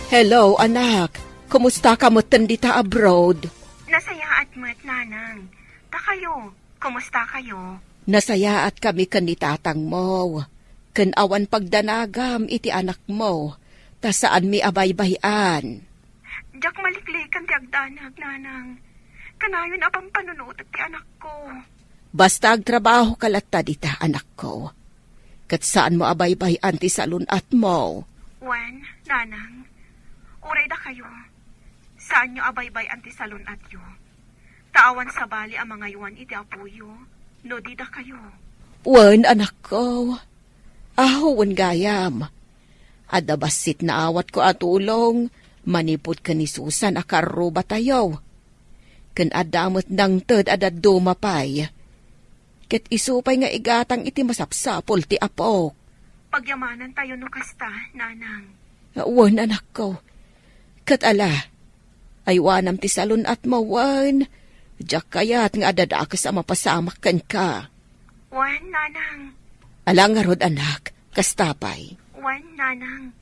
Hello, anak. Kumusta ka metten dita abroad? Nasayaat met, Nanang. Dakayo, kumusta kayo? Nasayaat kami ken ni tatangmo. Ken awan pagdanagam iti anakmo, ta saanmi a baybay-an. Diak maliklikan ti agdanag, Nanang. Kanayon a pampanunotek ti anakko. Basta agtrabaho ka latta dita, anakko. Ket saanmo a baybay-an ti salun-atmo. Wen, Nanang, uray dakayo, saanyo a baybay-an ti salun-atyo. Ta awan sabali a mangaywan iti apoyo, no di dakayo. Wen, anakko. Aho, wen gayam. Adda bassit naawatko a tulong manipud ken ni Susan a karrubatayo. ken adda met nangted a dadduma pay. Ket isu pay nga igatang iti masapsapul ti apok. Pagyamanantayo no kasta, Nanang. Wen, anakko. Ket ala, aywanam ti salun-atmo wen. Diak kayat nga adadakes a mapasamak kenka. Wen, Nanang. Ala ngarud, anak, kasta pay. Wen, Nanang.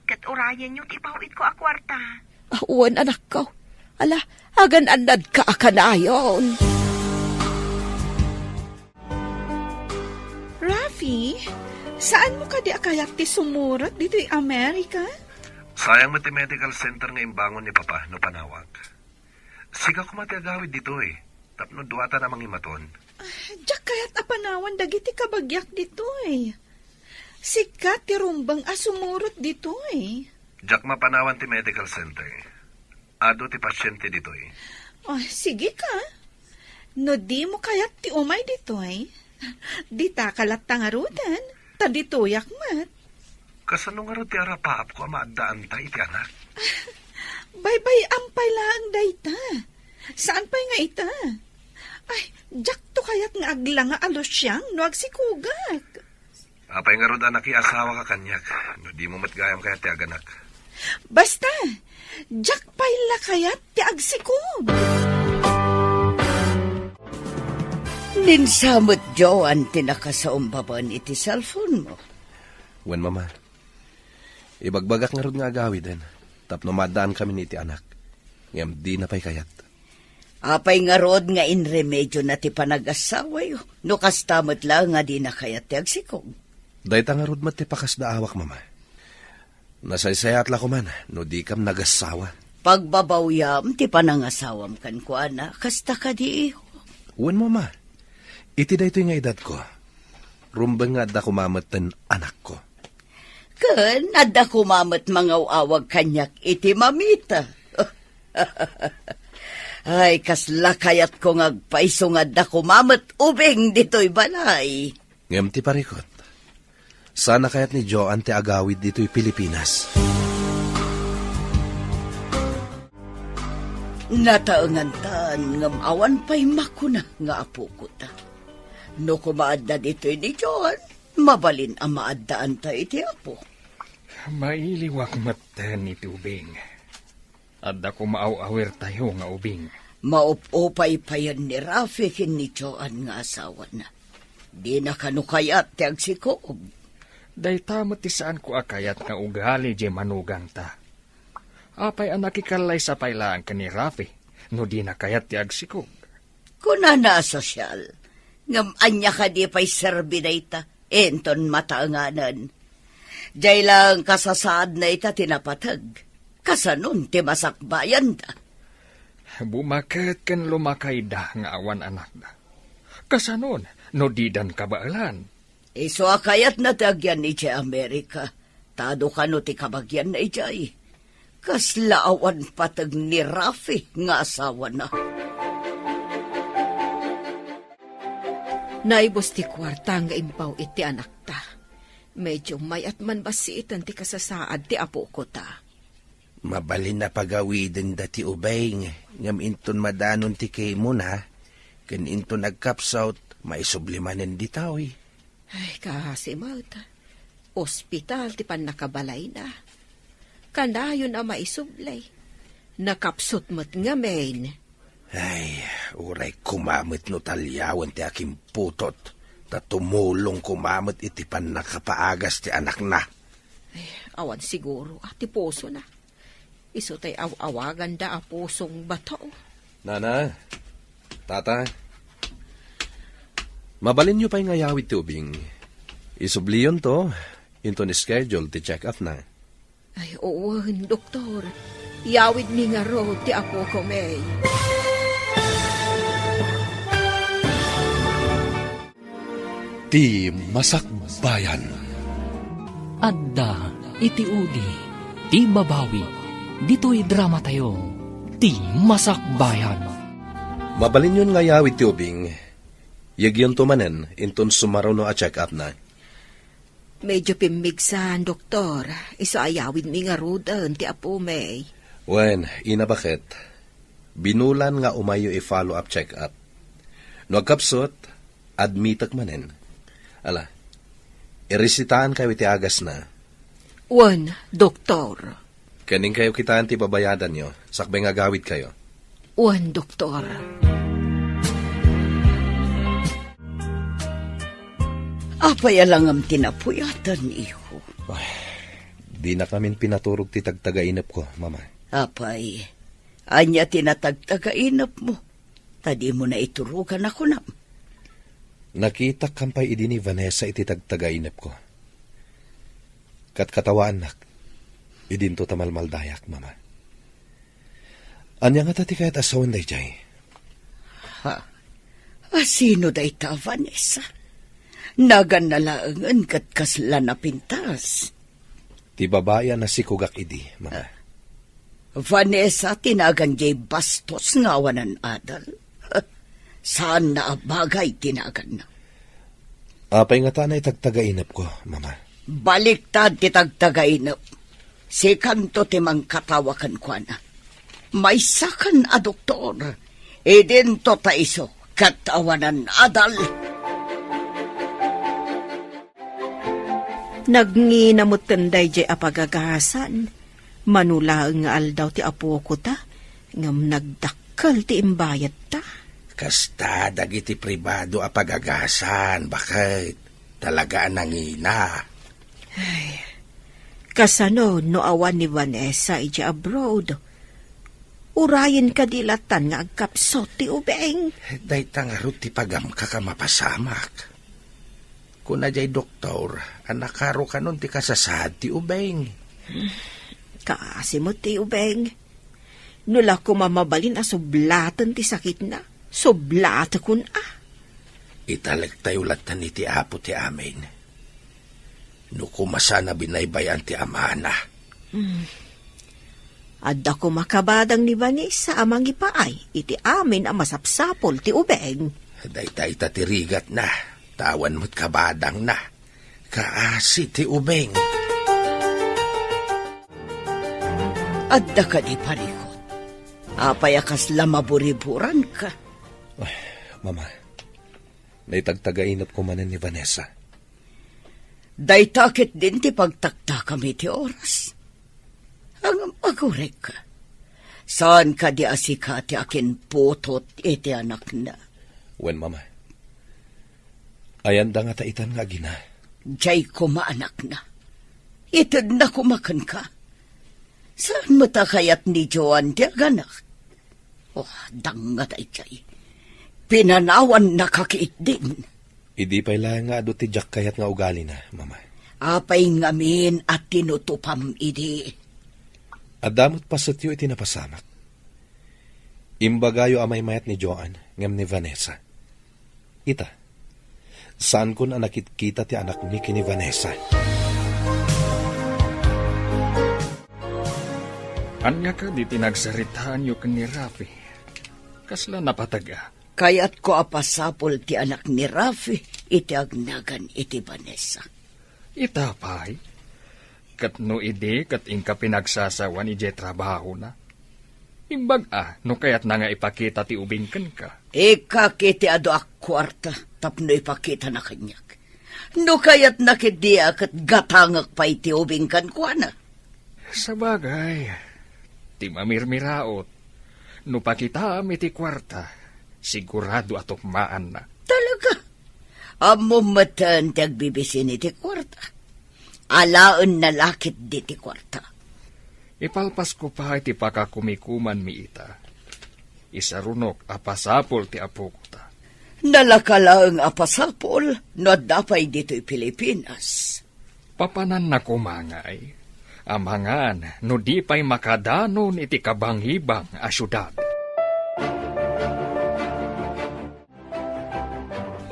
Ket urayenyo ti ipaw-itko a kuarta. Ah, wen, anakko. Ala, agan-annadka a kanayon. Rafi, saanmo kadi a kayat ti sumurot ditoy Amerika? Sayang met ti medical center nga imbangon ni Papa no panawak. Sika koma ti agawid ditoy, tapno duatan a mangimaton. Ah, diak kayat a panawan dagiti kabagiak ditoy. Sika ti rumbeng a sumurot ditoy. Diak mapanawan ti medical center. Adu ti pasiente ditoy. Ah, sige ka. No dimo kayat ti umay ditoy, ditaka latta ngaruden, ta ditoyak met. Kasano ngarud ti arapaapko a maaddaanta iti anak? Baybay-am pay laeng dayta. Saan pay nga ita? Ay, diakto kayat nga aglanga a lusiang no agsikugak. Apay ngarud a nakiasawaka kaniak, no dimo met gayam kayat ti aganak? Basta, diak pay la kayat ti agsikog. Ninsa met, Joan, ti nakasaumbaban iti cellphone mo. Wen, Mama. Ibagbagak ngarud nga agawiden, tapno maaddaankamin iti anak. Ngem dina pay kayat. Apay ngarud nga inremedyona ti panagasawayo, no kasta met la nga dina kayat ti agsikog? Dayta ngarud met ti pakasdaawak, Mama. Nasaysayaat la koman no dikam nagasawa. Pagbabawyam ti panangasawam kenkuana, kasta kadi, iho? Wen, Mama. Iti daytoy nga edadko, rumbeng nga adda koma metten anakko. Ken adda koma met mangaw-awag kaniak iti mamita. Ay, kasla kayatko nga agpayso nga adda koma met ubing ditoy balay. Ngem ti parikut, saan a kayat ni Joan ti agawid ditoy Pilipinas? Nataengantan ngem awan pay makuna nga apokota. No koma adda ditoy ni Joan, mabalin a maaddaanta iti Apo. Mailiwak metten iti ubing. Adda koma aw-awirtayo nga ubing. Maup-upay payen ni Rafi ken ni Joan nga asawana. Dina kano kayat ti agsikog. Dayta met ti saanko a kayat nga ugali diay manugangta. Apay a nakikallaysa pay laeng ken ni Rafi no dina kayat ti agsikog? Kunana a sosyal, ngem ania kadi pay serbi dayta inton mataenganen? Diay laeng kasasaadna ita ti napateg. Kasanon ti masakbayanda? Bumaket ken lumakayda nga awan anakda. Kasanon no didan kabaelan? Isu a kayatna ti agyan idiay Amerika, ta adu kano ti kabagianna idiay. Kasla awan pateg ni Rafi nga asawana. Naibus ti kuarta nga impaw iti anakta. Medio mayat man bassiten ti kasasaad ti apokota. Mabalin a pagawidenda ti ubing, ngem inton madanon ti kimona, ken inton agkapsut, maisubli manen ditoy. Ay, kaasi met. Ospital ti pannakabalayna. Kanayon a maisubli. Nakapsut met ngamin. Ay, uray koma met no taliawen ti akimputot, ta tumulong koma met iti pannakapaagas ti anakna. Ay, awan siguro a ti pusona. Isu tay aw-awaganda a pusong bato. Nana, Tata, mabalinyo pay nga ayawid ti ubing. Isubliyonto, inton schedule ti check-up na. Ay, wen, doktor. Yawidmi ngarud ti apoko, May. Ti Masakbayan. Adda iti udi ti babawi ditoy dramatayo, Ti Masakbayan. Mabalinyon nga ayawid ti ubing, yagyonto manen inton sumaruno a check-up na. Medyo pimmigsan, doktor. Isu a yawidmi ngaruden ti apomi. Wen, ina, baket? Binulan nga umayyo i-follow-up check-up. No agkapsut, admitek manen. Ala, iresitaankayo iti agasna. Wen, doktor. Ken inkayo kitaen ti babayadanyo, sakbay nga agawidkayo. Wen, doktor. Apay a langam ti napuyatanyo? Ay, dinak ngamin pinaturog ti tagtagainepko, Mama. Apay, ania ti natagtagainepmo? Ta dimo naiturogan a kunam. Nakitak kampay idi ni Vanessa iti tagtagainepko. Katkatawaannak, idinto ta malmaldayak, Mama. Ania ngata ti kayat a sawen daydiay? Ha? A sino dayta a Vanessa? Naganna laengen ket kasla napintas. Ti babai a nasikogak idi, Mama. Ah. Vanessa ti nagan diay bastos nga awanan adal. Saanna a bagay ti naganna. Apay ngata a naitagtagainepko, Mama? Baliktad ti tagtagainep. Sikanto ti mangkatawa kenkuana. Maysakan a doktor. Idinto ta isu ket awanan adal. Nagngina metten daydiay a pagagasan. Mano laeng nga aldaw ti apokota, ngem nagdakkel ti imbayadta. Kasta dagiti pribado a pagagasan, baket talaga a nangina. Ay, kasano no awan ni Vanessa idiay abroad? Urayen kadi latan nga agkapsut ti ubing? Dayta ngarud ti pagamkak a mapasamak. Kuna diay doktor a nakarukanon ti kasasaad ti ubing. Kaasi met ti ubing. No la koma mabalin a sublaten ti sakitna, sublatekon a. Italektayo latta iti Apo ti amin. No koma saan a binaybay-an ti amana. Hmm. Adda koma kabadang ni Vanessa a mangipaay iti amin a masapsapul ti ubing. Dayta ita ti rigatna, ta awan met kabadangna. Kaasi ti ubing. Adda kadi parikut? Apay a kasla maburiburanka? Ay, Mama, naitagtagainepko manen ni Vanessa. Dayta ketdin ti pagtaktakam iti oras. Ngem agurayka. Saan kadi a sika ti akinputot iti anakna? Wen, Mama. Ayanda ngata itan nga agina? Diay koma anakna. Itedna koma kenka. Saan met a kayat ni Joan ti aganak? Oh, dangngad daydiay. Pinanawannaka ketdin. Idi pay laeng nga adu ti diak kayat nga ugalina, Mama. Apay ngamin a tinutupam idi? Adda met pasetyo iti napasamak. Imbagayo a maymayat ni Joan ngem ni Vanessa. Ita, saankon a nakitkita ti anakmi ken ni Vanessa. Ania kadi ti nagsaritaanyo ken ni Rafi? Kasla napateg a? Kayatko a pasapul ti anak ni Rafi iti agnagan iti Vanessa. Ita pay, ket no idi ket inka pinagsasawan idiay trabahona, imbag-a no kayatna nga ipakita ti ubing kenka. Ikkak iti adu a kuarta tapno ipakitana kaniak. No kayatna ketdi a ket gatangek pay ti ubing kenkuana. Sabagay, ti mamirmiraot, no pakitaam iti kuarta, sigurado a tukmaanna. Talaga? Ammom metten ti agbibisin iti kuarta. Alaenna la ketdi ti kuarta. Ipalpasko pay ti pakakumikumanmi ita. Isarunok a pasapul ti apokota. Nalaka laeng a pasapul no adda pay ditoy Pilipinas. Papananna koma ngay, amangan no di pay makadanon iti kabangibang a siudad.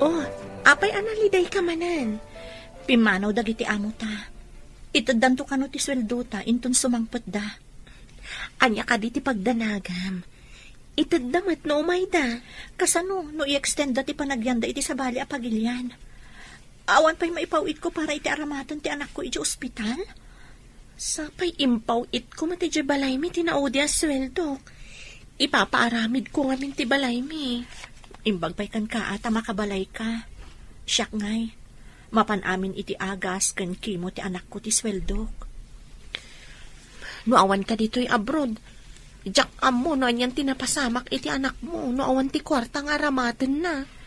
Oh, apay a nalidayka manen? Pimmanaw dagiti amota. Iteddanto kano ti sueldota inton sumangpetda. Ania kadi ti pagdanagam? Itedda met no umayda. Kasano no i-extendda ti panagyanda iti sabali a pagilian? Awan pay maipaw-itko para iti aramaten ti anakko idiay ospital? Sapay impaw-itko met idiay balaymi ti naudi a sueldok. Ipapaaramidko ngamin ti balaymi. Imbag pay kenka a ta makabalayka. Siak ngay, mapan amin iti agas ken kimo ti anakko ti sueldok. No awanka ditoy abroad, diak ammo no anian ti napasamak iti anakmo no awan ti kuarta nga aramatenna.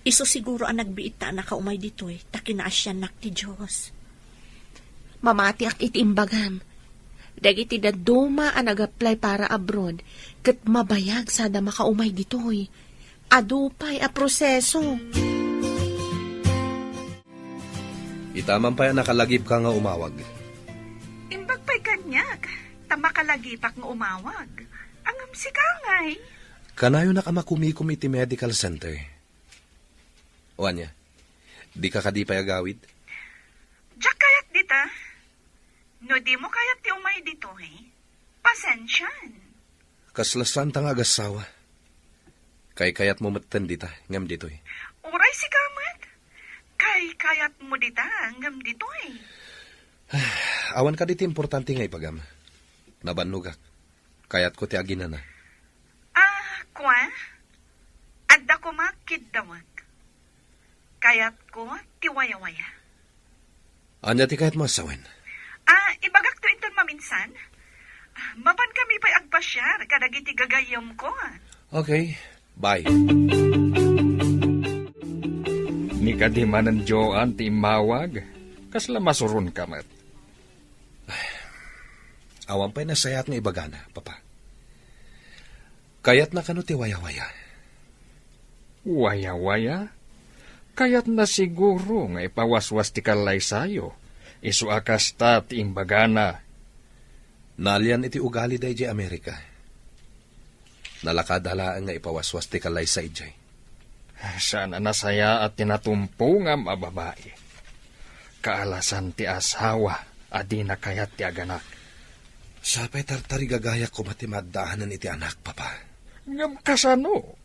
Isu siguro a nagbiit ta a nakaumay ditoy ta kinaasiannak ti Dios. Mamatiak iti imbagam. Dagiti dadduma a nag-apply para abroad ket mabayag sada makaumay ditoy. Adu pay a proseso. Itaman pay a nakalagipka nga umawag. Imbag pay kaniak, ta makalagipak nga umawag. Ngem sika ngay? Kanayonak a makumikom iti medical center. O ania, dika kadi pay agawid? Diak kayat dita. No dimo kayat ti umay ditoy, pasensian. Kasla saanta nga agassawa. Kaykayatmo metten dita, ngem ditoy. Uray sika met. Kaykayatmo dita, ngem ditoy. Awan kadi ti importante nga ibagam. Nabannogak. Kayatko ti aginana. Ah, kua? Adda koma kiddawek. Kayatko ti wayawaya. Ania ti kayatmo a sawen? Ah, ibagakto inton maminsan. Ah, mapan kami pay agpasiar kadagiti gagayyemko. Okay, bye. Ni kadi manen Joan ti immawag, kasla masuronka met. Awan pay nasayaat nga ibagana, Papa. Kayatna kano ti wayawaya? Wayawaya? Kayatna siguro nga ipawaswas ti kallaysayo. Isu a kasta ti imbagana. Naalian iti ugalida idiay Amerika. Nalakada laeng nga ipawaswas ti kallaysa idiay. Saan a nasayaat ti natumpongam a babai. Kaalasan ti asawa a dina kayat ti aganak. Sapay tartarigagayak koma ti maaddaanan iti anak, Papa. Ngem kasano?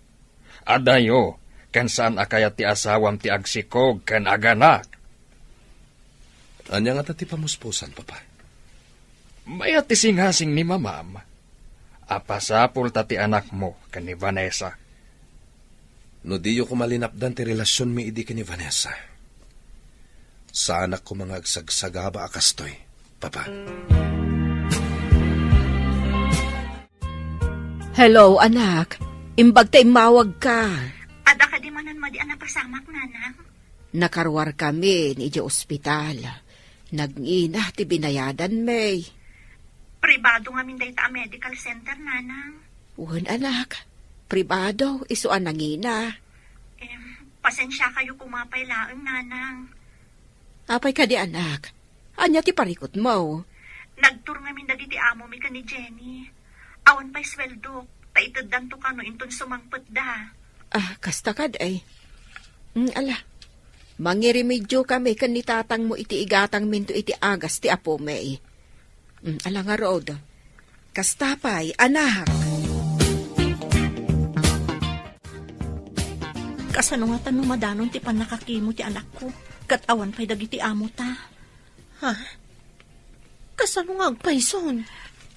Adayo, ken saan a kayat ti asawam ti agsikog ken aganak. Ania ngata ti pamuspusan, Papa? Mayat ti singasing ni Mamam a pasapulta ti anakmo ken ni Vanessa. No diyo koma linapdan ti relasionmi idi ken ni Vanessa, saanak koma nga agsagsagaba a kastoy, Papa. Hello, anak. Imbag ta immawagka. Adda kadi manen madi a napasamak, Nanang? Nakaruar kami idiay ospital. Nagngina ti binayadanmi. Pribado ngamin dayta a medical center, Nanang. Wen, anak. Pribado, isu a nangina. Em, pasensiakayo koma pay laeng, Nanang. Apay kadi, anak? Ania ti parikutmo? Nagtur ngamin dagiti amomi ken ni Jenny. Awan pay sueldok, ta iteddanto kano inton sumangpetda. Ah, kasta kad ay. Mm, ala. Mangirimedyo kami ken ni tatangmo iti igatangminto iti agas ti apomi. Mm, ala ngarud. Kasta pay, anak. Kasano ngata no madanon ti pannakakimo ti anakko, ket awan pay dagiti amota? Ha? Kasano nga agpayson?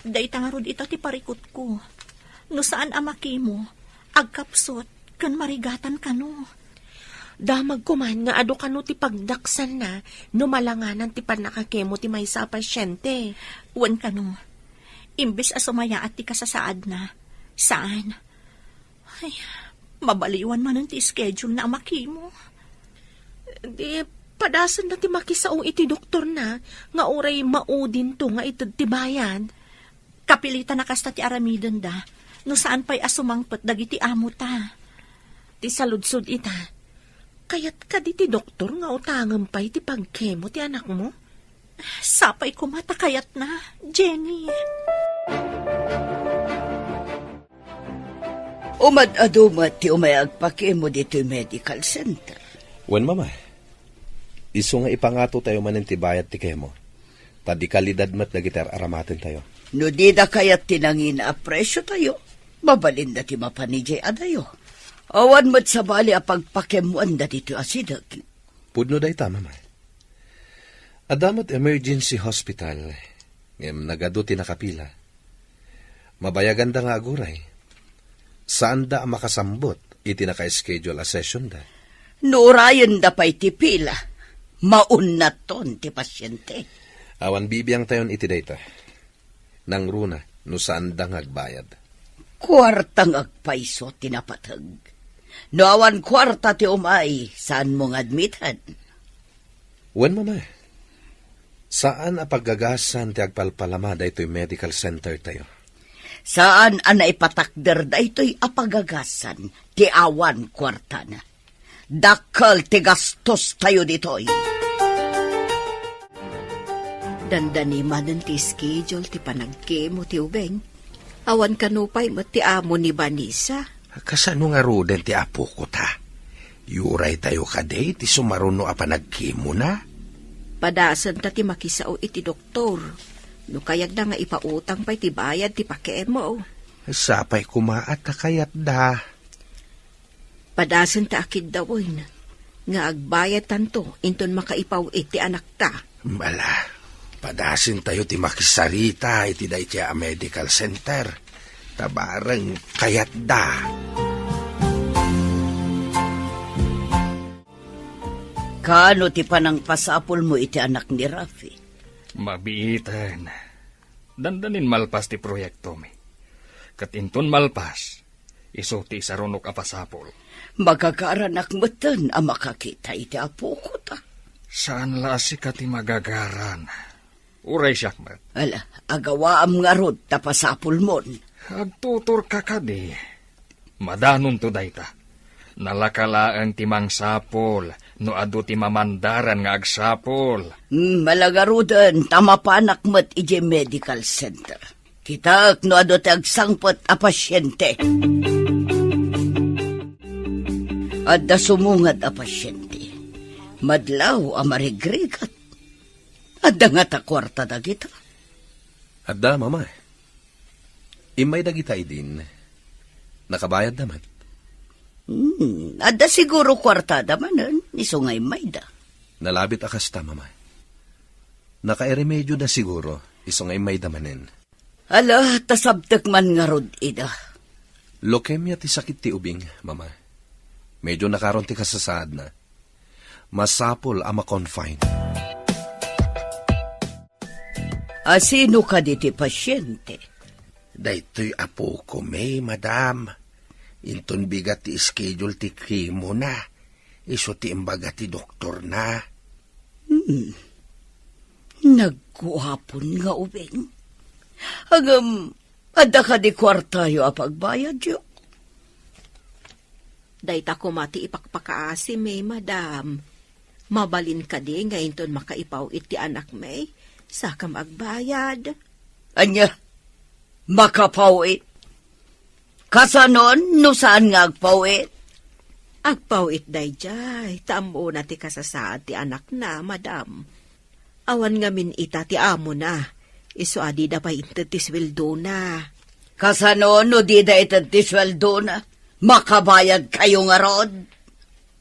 Dayta ngarud ita ti parikutko. No saan a makimo, agkapsut ken marigatan kano. Damagko man nga adu kano ti pagdaksanna no malanganan ti pannakakemo ti maysa a pasyente. Wen kano, imbes a sumayaat ti kasasaadna, saan. Ay, mabaliwan manen ti schedule na a makimo. Di, padasenna ti makisao iti doktorna nga uray maudinto nga ited ti bayad. Kapilitan a kasta ti aramidenda no saan pay a sumangpet dagiti amota. Ti saludsod ita, kayat kadi ti doktor nga utangem pay ti pagkemo ti anakmo? Sapay koma ta kayatna, Jenny. Umad-adu met ti umay agpakemo ditoy medical center. Wen, Mama. Isu nga ipangato tayo manen ti bayad ti kemo. Ta di kalidad met dagiti ar-aramaten tayo. No dida kayat ti nangina a presyo tayo, mabalinda ti mapan idiay adayo. Awan met sabali a pagpakemoanda ditoy asideg. Pudno dayta, Mama. Adda met emergency hospital, ngem nagadu ti nakapila. Mabayaganda nga aguray, Saanda a makasambut iti naka-schedule a sessionda. No urayenda pay ti pila, maunnaton ti pasiente. Awan bibiangtayon iti dayta. Nangruna no saanda nga agbayad. Kuarta nga agpayso ti napateg. No awan kuarta ti umay, saanmo nga admiten. Wen, Mama, saan a paggagasan ti agpalpalama daytoy medical center tayo. Saan a naipatakder daytoy a paggagasan ti awan kuartana. Dakkel ti gastos tayo ditoy. Dandani manen ti schedule ti panagkemo ti ubing. Awan kano pay met ti amo ni Vanessa. Kasano ngaruden ti apoko ta? Yuray tayo kadi ti sumaruno a panagkemona? Padasen ta ti makisao iti doktor. No kayatna nga ipautang pay ti bayad ti pakemo. Sapay koma a ta kayatda. Padasen ta a kiddawen nga agbayad tanto inton makaipaw-it ti anakta. Ala, padasen tayo ti makisarita iti dayta a medical center. Ta bareng kayatda. Kaano ti panangpasapulmo iti anak ni Rafi? Mabiiten. Dandanin malpas ti proyektomi. Ket inton malpas, isu ti isarunok a pasapul. Magagaranak metten a makakita iti apoko ta. Saan la a sika ti magagaran. Uray siak met. Ala, agawaam ngarud ta pasapulmon. Agtuturka kadi. Madanonto dayta. Nalaka laeng ti mangsapul no adu ti mamandaran nga agsapul. Hmm, ala ngaruden ta mapanak met idiay medical center. Kitaek no adu ti agsangpet a pasiente. Adda sumungad a pasiente. Madlaw a marigrigat. Adda ngata kuarta dagita? Adda, Mama. Immay dagita idin. Nakabayadda met. Hmm, adda siguro kuartada manen, isu nga immayda. Nalabit a kasta, Mama. Nakairemedioda siguro, isu nga immayda manen. Ala, ta sabtek man ngarud ida. Leukemia ti sakit ti ubing, Mama. Medyo nakaron ti kasasaadna. Masapul a ma-confine. A sino kadi ti pasiente? Daytoy apokon, madam. Inton bigat ti schedule ti chemo na, isu ti imbaga ti doktorna. Hmm. Nagguapon nga ubing. Ngem, adda kadi kuartayo a pagbayadyo? Dayta koma ti ipakpakaasimi, madam. Mabalin kadi nga inton makaipaw-it ti anakmi, sakam agbayad? Ania? Makapaw-it? Kasanon no saan nga agpaw-it? Agpaw-it daydiay, ta ammona ti kasasaad ti anakna, madam. Awan ngamin ita ti amona, isu a dida pay inted ti sueldona. Kasano no dida ited ti sueldona? Makabayadkayo ngarud?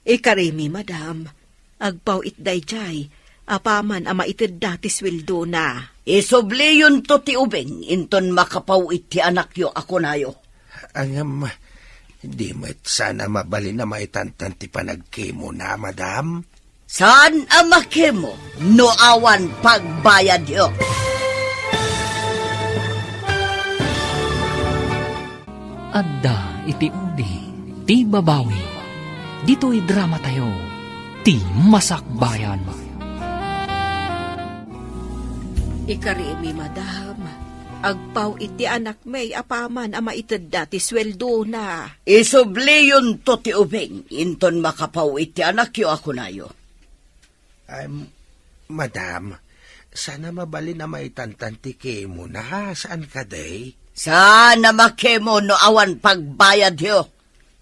Ikarimi, madam, agpaw-it daydiay, apaman a maitedda ti sueldona. Isubliyonto ti ubing inton makapaw-it ti anakyo a kunayo. Ngem, di met saan a mabalin a maitantan ti panagkemona, madam? Saan a makemo no awan pagbayadyo. Adda iti udi ti babawi. Ditoy drama tayo, ti Masakbayan. Ikarimi, madam, agpaw-it ti anakmi apaman a maitedda ti sueldona. Isubliyonto ti ubing inton makapaw-it ti anakyo a kunayo. Ay, madam, saan a mabalin a maitantan ti kemona, saan kadi? Saan a makemo no awan pagbayadyo.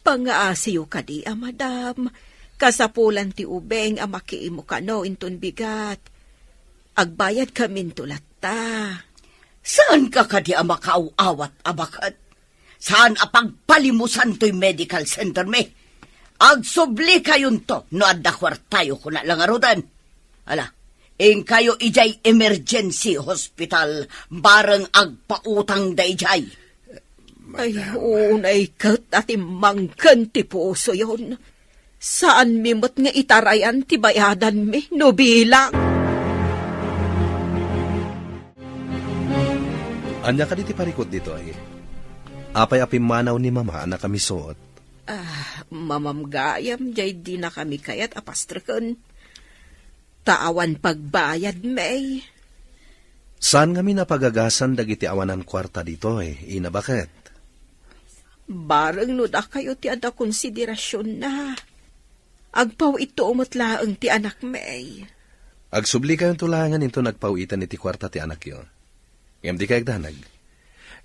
Pangaasiyo kadi a madam, kasapulan ti ubing a makemo kano inton bigat. Agbayadkaminto latta. Saanka kadi a makaaw-awat a baket? Saan a pagpalimusan toy medical center mi? Agsublikayon to no adda kuartayo, kuna la ngaruden. Ala, inkayo idiay emergency hospital, bareng agpautang daydiay. Ay, madam. Unay ket a timmangken ti pusoyon. Saanmi met nga itarayan ti bayadanmi no bilang. Ania kadi ti parikut ditoy? Apay a pimmanaw ni Mama a nakamisuot? Ah, mamam gayam, jay dinakami kayat a pastreken. Ta awan pagbayad, May. Saan ngamin a pagagasan dagiti awanan kuarta ditoy, Ina Baket? Bareng no dakayo ti adda konsiderasionna. Agpaw-itto met laeng ti anak, May. Agsublikayonto laengen inton agpaw-iten iti kuarta ti anakyo. Ngem dikay agdanag.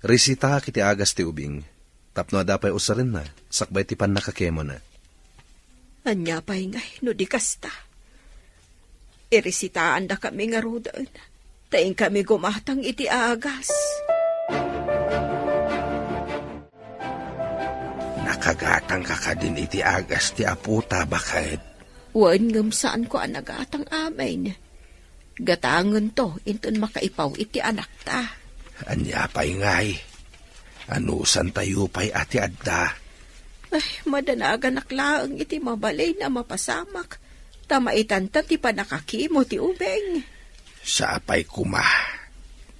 Resitaak iti agas ti ubing, tapno adda pay usarenna, sakbay ti pannakakemona. Ania pay ngay no di kasta? Iresitaandakami ngaruden, ta inkami gumatang iti agas. Nakagatangka kadin iti agas ti apota, Baket? Wen, ngem saanko a nagatang amin. Gatangento inton makaipaw iti anakta. Ania pay ngay? Anusantayo pay a ti adda? Ay, madanaganak laeng iti mabalin a mapasamak, ta maitanta ti pannakakemo ti ubing. Sapay koma,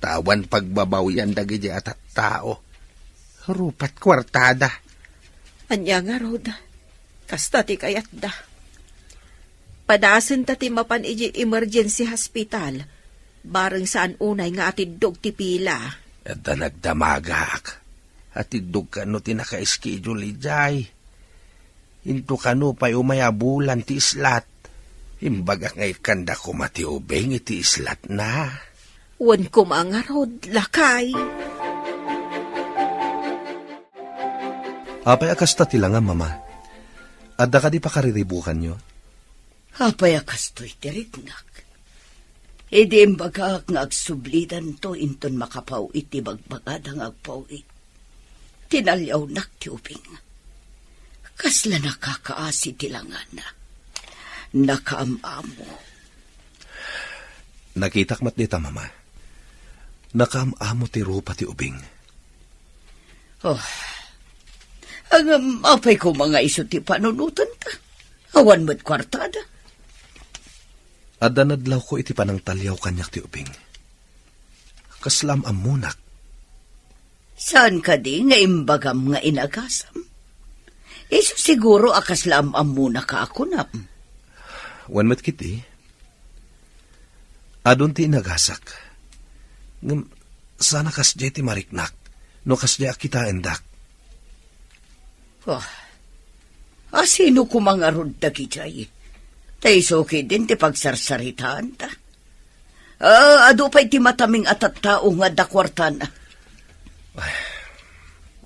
ta awan pagbabawian dagiti a tattao. Rupat kuartada. Ania ngarud? Kasta ti kayatda. Padasenta ti mapan idiay emergency hospital, bareng saan unay nga atiddog ti pila. Adda nagdamagak. Atiddog kano ti naka-schedule idiay. Into kano pay umay a bulan ti islat. Imbagak nga ikkanda koma ti ubing iti islatna. Wen koma ngarud, lakay. Apay a kasta ti langam, Mama? Adda kadi pakariribukanyo? Apay a kastoy ti riknak? Idi imbagak nga agsublidanto inton makapaw-it ti bagbagada nga agpaw-it, tinaliawnak ti ubing. Kasla nakakaasi ti langana. Nakaam-amo. Nakitak met dita, Mama. Nakaam-amo ti rupa ti ubing. Oh. Ngem apay koma nga isu ti panunotenta? Awan met kuartada. Adda nadlawko iti panangtaliaw kaniak ti ubing. Kasla am-ammonak. Saan kadi nga imbagam nga inagasam? Isu siguro a kasla am-ammonaka a kunam. Wen met ketdi, adun ti inagasak. Ngem saan a kasdiay ti mariknak no kasdiay a kitaendak. Oh. A sino koma ngarud dagidiay? Ta isu ketdin ti pagsarsaritaanta. Ah, adu pay ti mataming a tattao nga adda kuartana. Ay,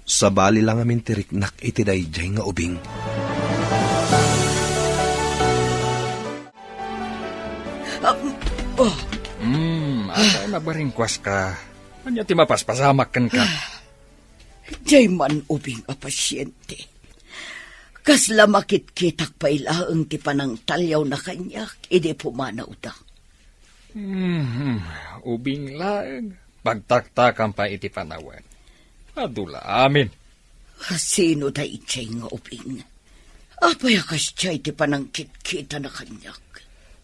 sabali la ngamin ti riknak iti daydiay nga ubing. Ah, oh. Hmm, ata nabaringkuaska. Ania ti mapaspasamak kenka? Diay man ubing a pasiente. Kasla makitkitak pay laeng ti panangtaliawna kaniak idi pumanawda. Mhm. Ubing laeng. Pagtaktakam pay iti panawen. Adu la amin. Sino daydiay nga ubing? Apay a kasdiay ti panangkitkitana kaniak?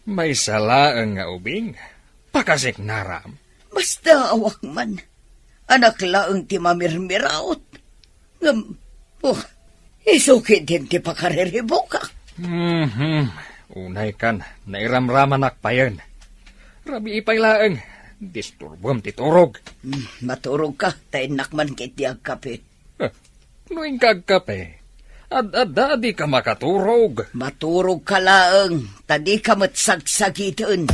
Maysa laeng nga ubing. Pakasiknaram. Basta awak man. Anak laeng ti mamirmiraot. Ngem, oh, isu ketdin ti pakariribukak. Mhm. Unay kan, nairamramanak payen. Rabii pay laeng, disturbom ti turog. Hmm, maturogka, ta innak man ketdi agkape. Eh, no inka agkape, ad-adda a dika makaturog. Maturogka laeng, ta dika met sagsagiten.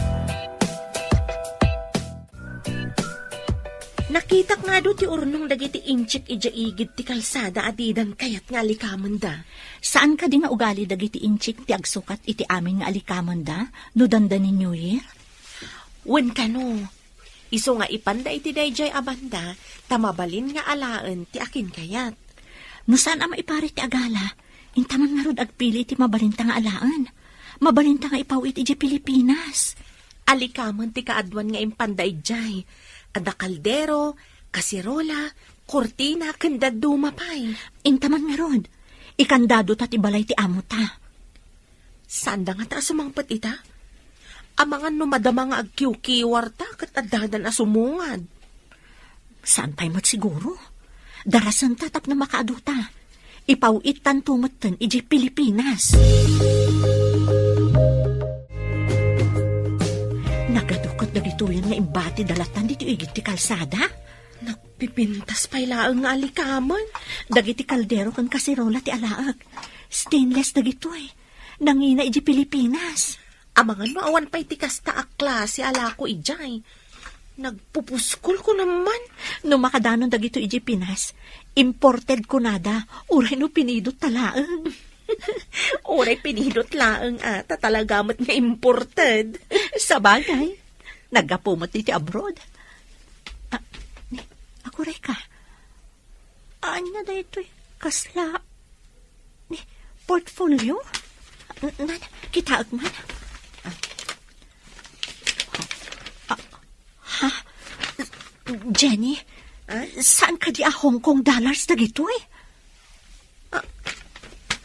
Nakitak nga adu ti urnong dagiti inchik idiay igid ti kalsada a didan kayat nga alikamenda. Saan kadi nga ugali dagiti inchik ti agsukat iti amin nga alikamenda no dandani New Year? Wen kano, isu nga ipanda iti daydiay a banda, ta mabalin nga alaen ti akinkayat. No saan a maiparit ti agala, inta man ngarud agpili ti mabalinta nga alaen. Mabalinta nga ipaw-it idiay Pilipinas. Alikamen ti kaaduan nga impanda idiay. Adda kaldero, kaserola, Kurtina ken dadduma pay. Intaman ngarud, ikandado ta ti balay ti amo ta. Saan da nga ta sumangpet ita? Amangan no madama nga agkiwkiwar ta ket addadan a sumungad. Saan pay met siguro? Darasen ta tapno makaadu ta. Ipaw-ittan to metten iji Pilipinas. Nagadu ket dagitoyen nga imbati da latan ditoy igid ti kalsada? Nagpipintas pay laeng nga alikamen. Dagiti kaldero ken kaserola ti alaek. Stainless dagitoy. Nangina iji Pilipinas. Amangan no awan pay ti kasta a klase a lako idiay. Nagpupuskol ko naman. No makadanon dagito iji Pinas, imported kunada, uray no pinidot ta laeng. Uray pinidot laeng, a, ta talaga met nga imported. Sabagay, naggapu met iti abroad. Ah, ni, aguray ka. Ania daytoy? Kasla, ni, portfolio? N-, nan, kitaek man. Ah. Ah, ha? Jenny, Ah? Saan kadi a Hong Kong dollars dagitoy? Ah,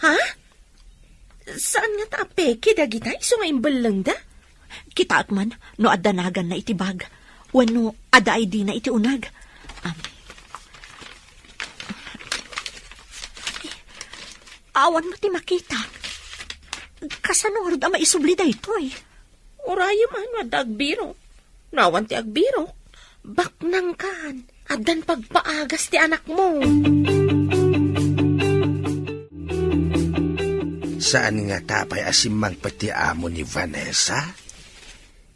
ha? Saan nga ta a peke dagita isu nga imbellengda? Kitaek man no adda naganna iti bag, wenno adda I D na iti uneg. Am. Awan met ti makita. Kasano ngarud a maisubli daytoy? Urayem a no adda agbirok. No awan ti agbirok, baknangkan. Addan pagpaagas ti anakmo. Saan ngata pay a simmangpet ti amo ni Vanessa?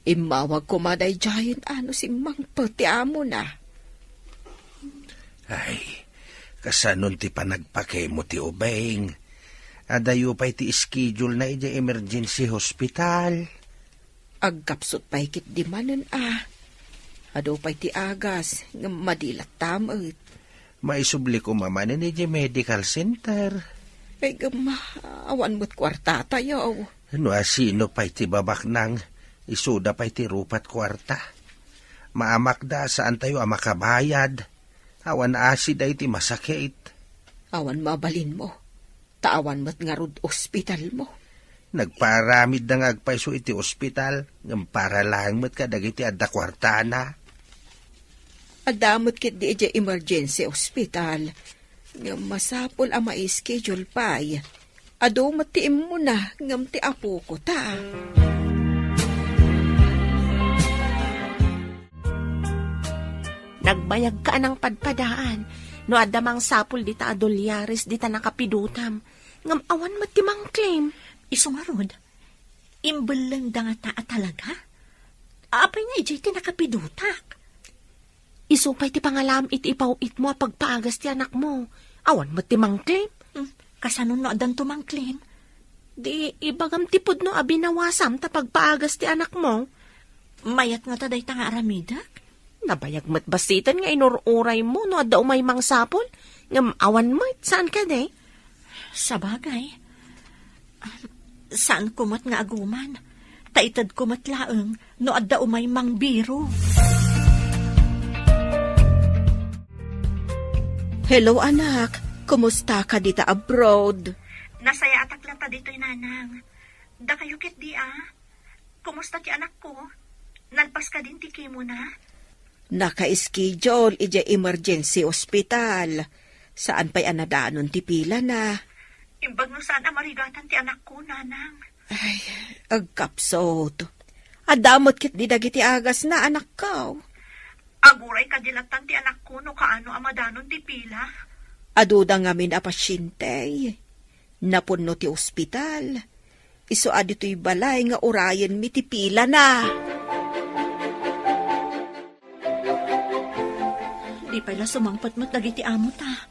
Immawag koma daydiayen a no simmangpet ti amona. Ay, kasanon ti panagpakemo ti ubing? Adayo pay ti schedule na idiay emergency hospital. Agkapsut pay ketdi manen a. Adu pay ti agas, ngem madi latta met. Maisubli koma manen idiay medical center. Ay, ngem, awan met kuartatayo. No asino pay ti babaknang, isuda pay ti rupat kuarta. Maamakda a saantayo a makabayad. Awan asi daytoy masakit. Awan mabalinmo. Ta awan met ngarud ospitalmo. Nagpaaramidda nga agpayso iti ospital, ngem para laeng met kadagiti adda kuartana. Adda met ketdi idiay emergency hospital, ngem masapul a mai-schedule pay. Adu met ti immuna, ngem ti apoko ta. Nagbayagka a nangpadpadaan no adda mangsapul dita a dolyares dita nakapidotam, ngem awan met ti mangclaim. Isu ngarud, imbellengda ngata a talaga? Apay nga idiay ti nakapidotak? Isu pay ti pangalaam iti ipaw-itmo a pagpaagas ti anakmo. Awan met ti mangclaim. Hmm, kasano no addanto mangclaim? Di ibagam ti pudno a binawasam ta pagpaagas ti anakmo. Mayat ngata dayta nga aramidek? Nabayag met bassiten nga inur-uraymo no adda umay mangsapul, ngem awan met, saan kadi? Sabagay. Saanko met nga aguman, ta itedko met laeng no adda umay mangbiro. Hello, anak. Kumusta ka dita abroad? Nasayaatak latta ditoy, Nanang. Dakayo ketdi, a? Kumusta ti anakko? Nalpas kadin ti chemo na? Naka-schedule idiay emergency hospital. Saan pay a nadanon ti pilana. Imbag no saan a marigatan ti anakko, Nanang. Ay, agkapsut. Adda met ketdi dagiti agasna, anakko. Aguray kadi lattan ti anakko no kaano a madanon ti pila. Aduda ngamin a pasyente. Napunno ti ospital. Isu a ditoy balay nga urayenmi ti pilana. Di pay la sumangpet met dagiti amo ta.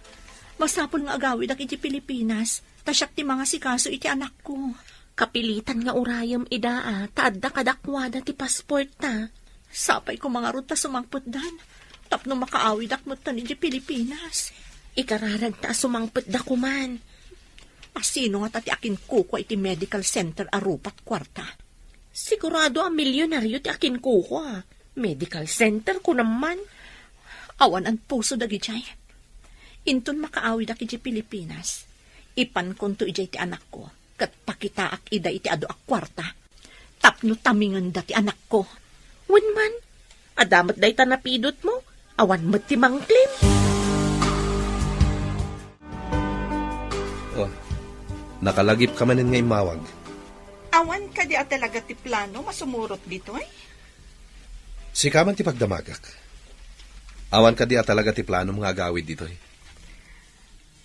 Masapul nga agawidak iti Pilipinas, ta siak ti mangasikaso iti anakko. Kapilitan nga urayem ida a, ta adda kadakuada ti passport ta. Sapay koma ngarud ta sumangpetdan, tapno makaawidak metten iti Pilipinas. Ikararag ta a sumangpetda koman. Asino ngata ti akinkukua iti medical center a rupat kuarta? Sigurado a milyonaryo ti akinkukua. Medical center, kunam man. Awan a puso dagidiay. Inton makaawidak idiay Pilipinas, ipankonto idiay ti anakko, ket pakitaak ida iti adu a kuarta, tapno tamingenda ti anakko. Wen man, adda met dayta napidotmo, awan met ti mangklim. Oh, nakalagipka manen nga immawag. Awan kadi a talaga ti plano masumurot ditoy? Sika man ti pagdamagak. Awan kadi a talaga ti planom nga agawid ditoy?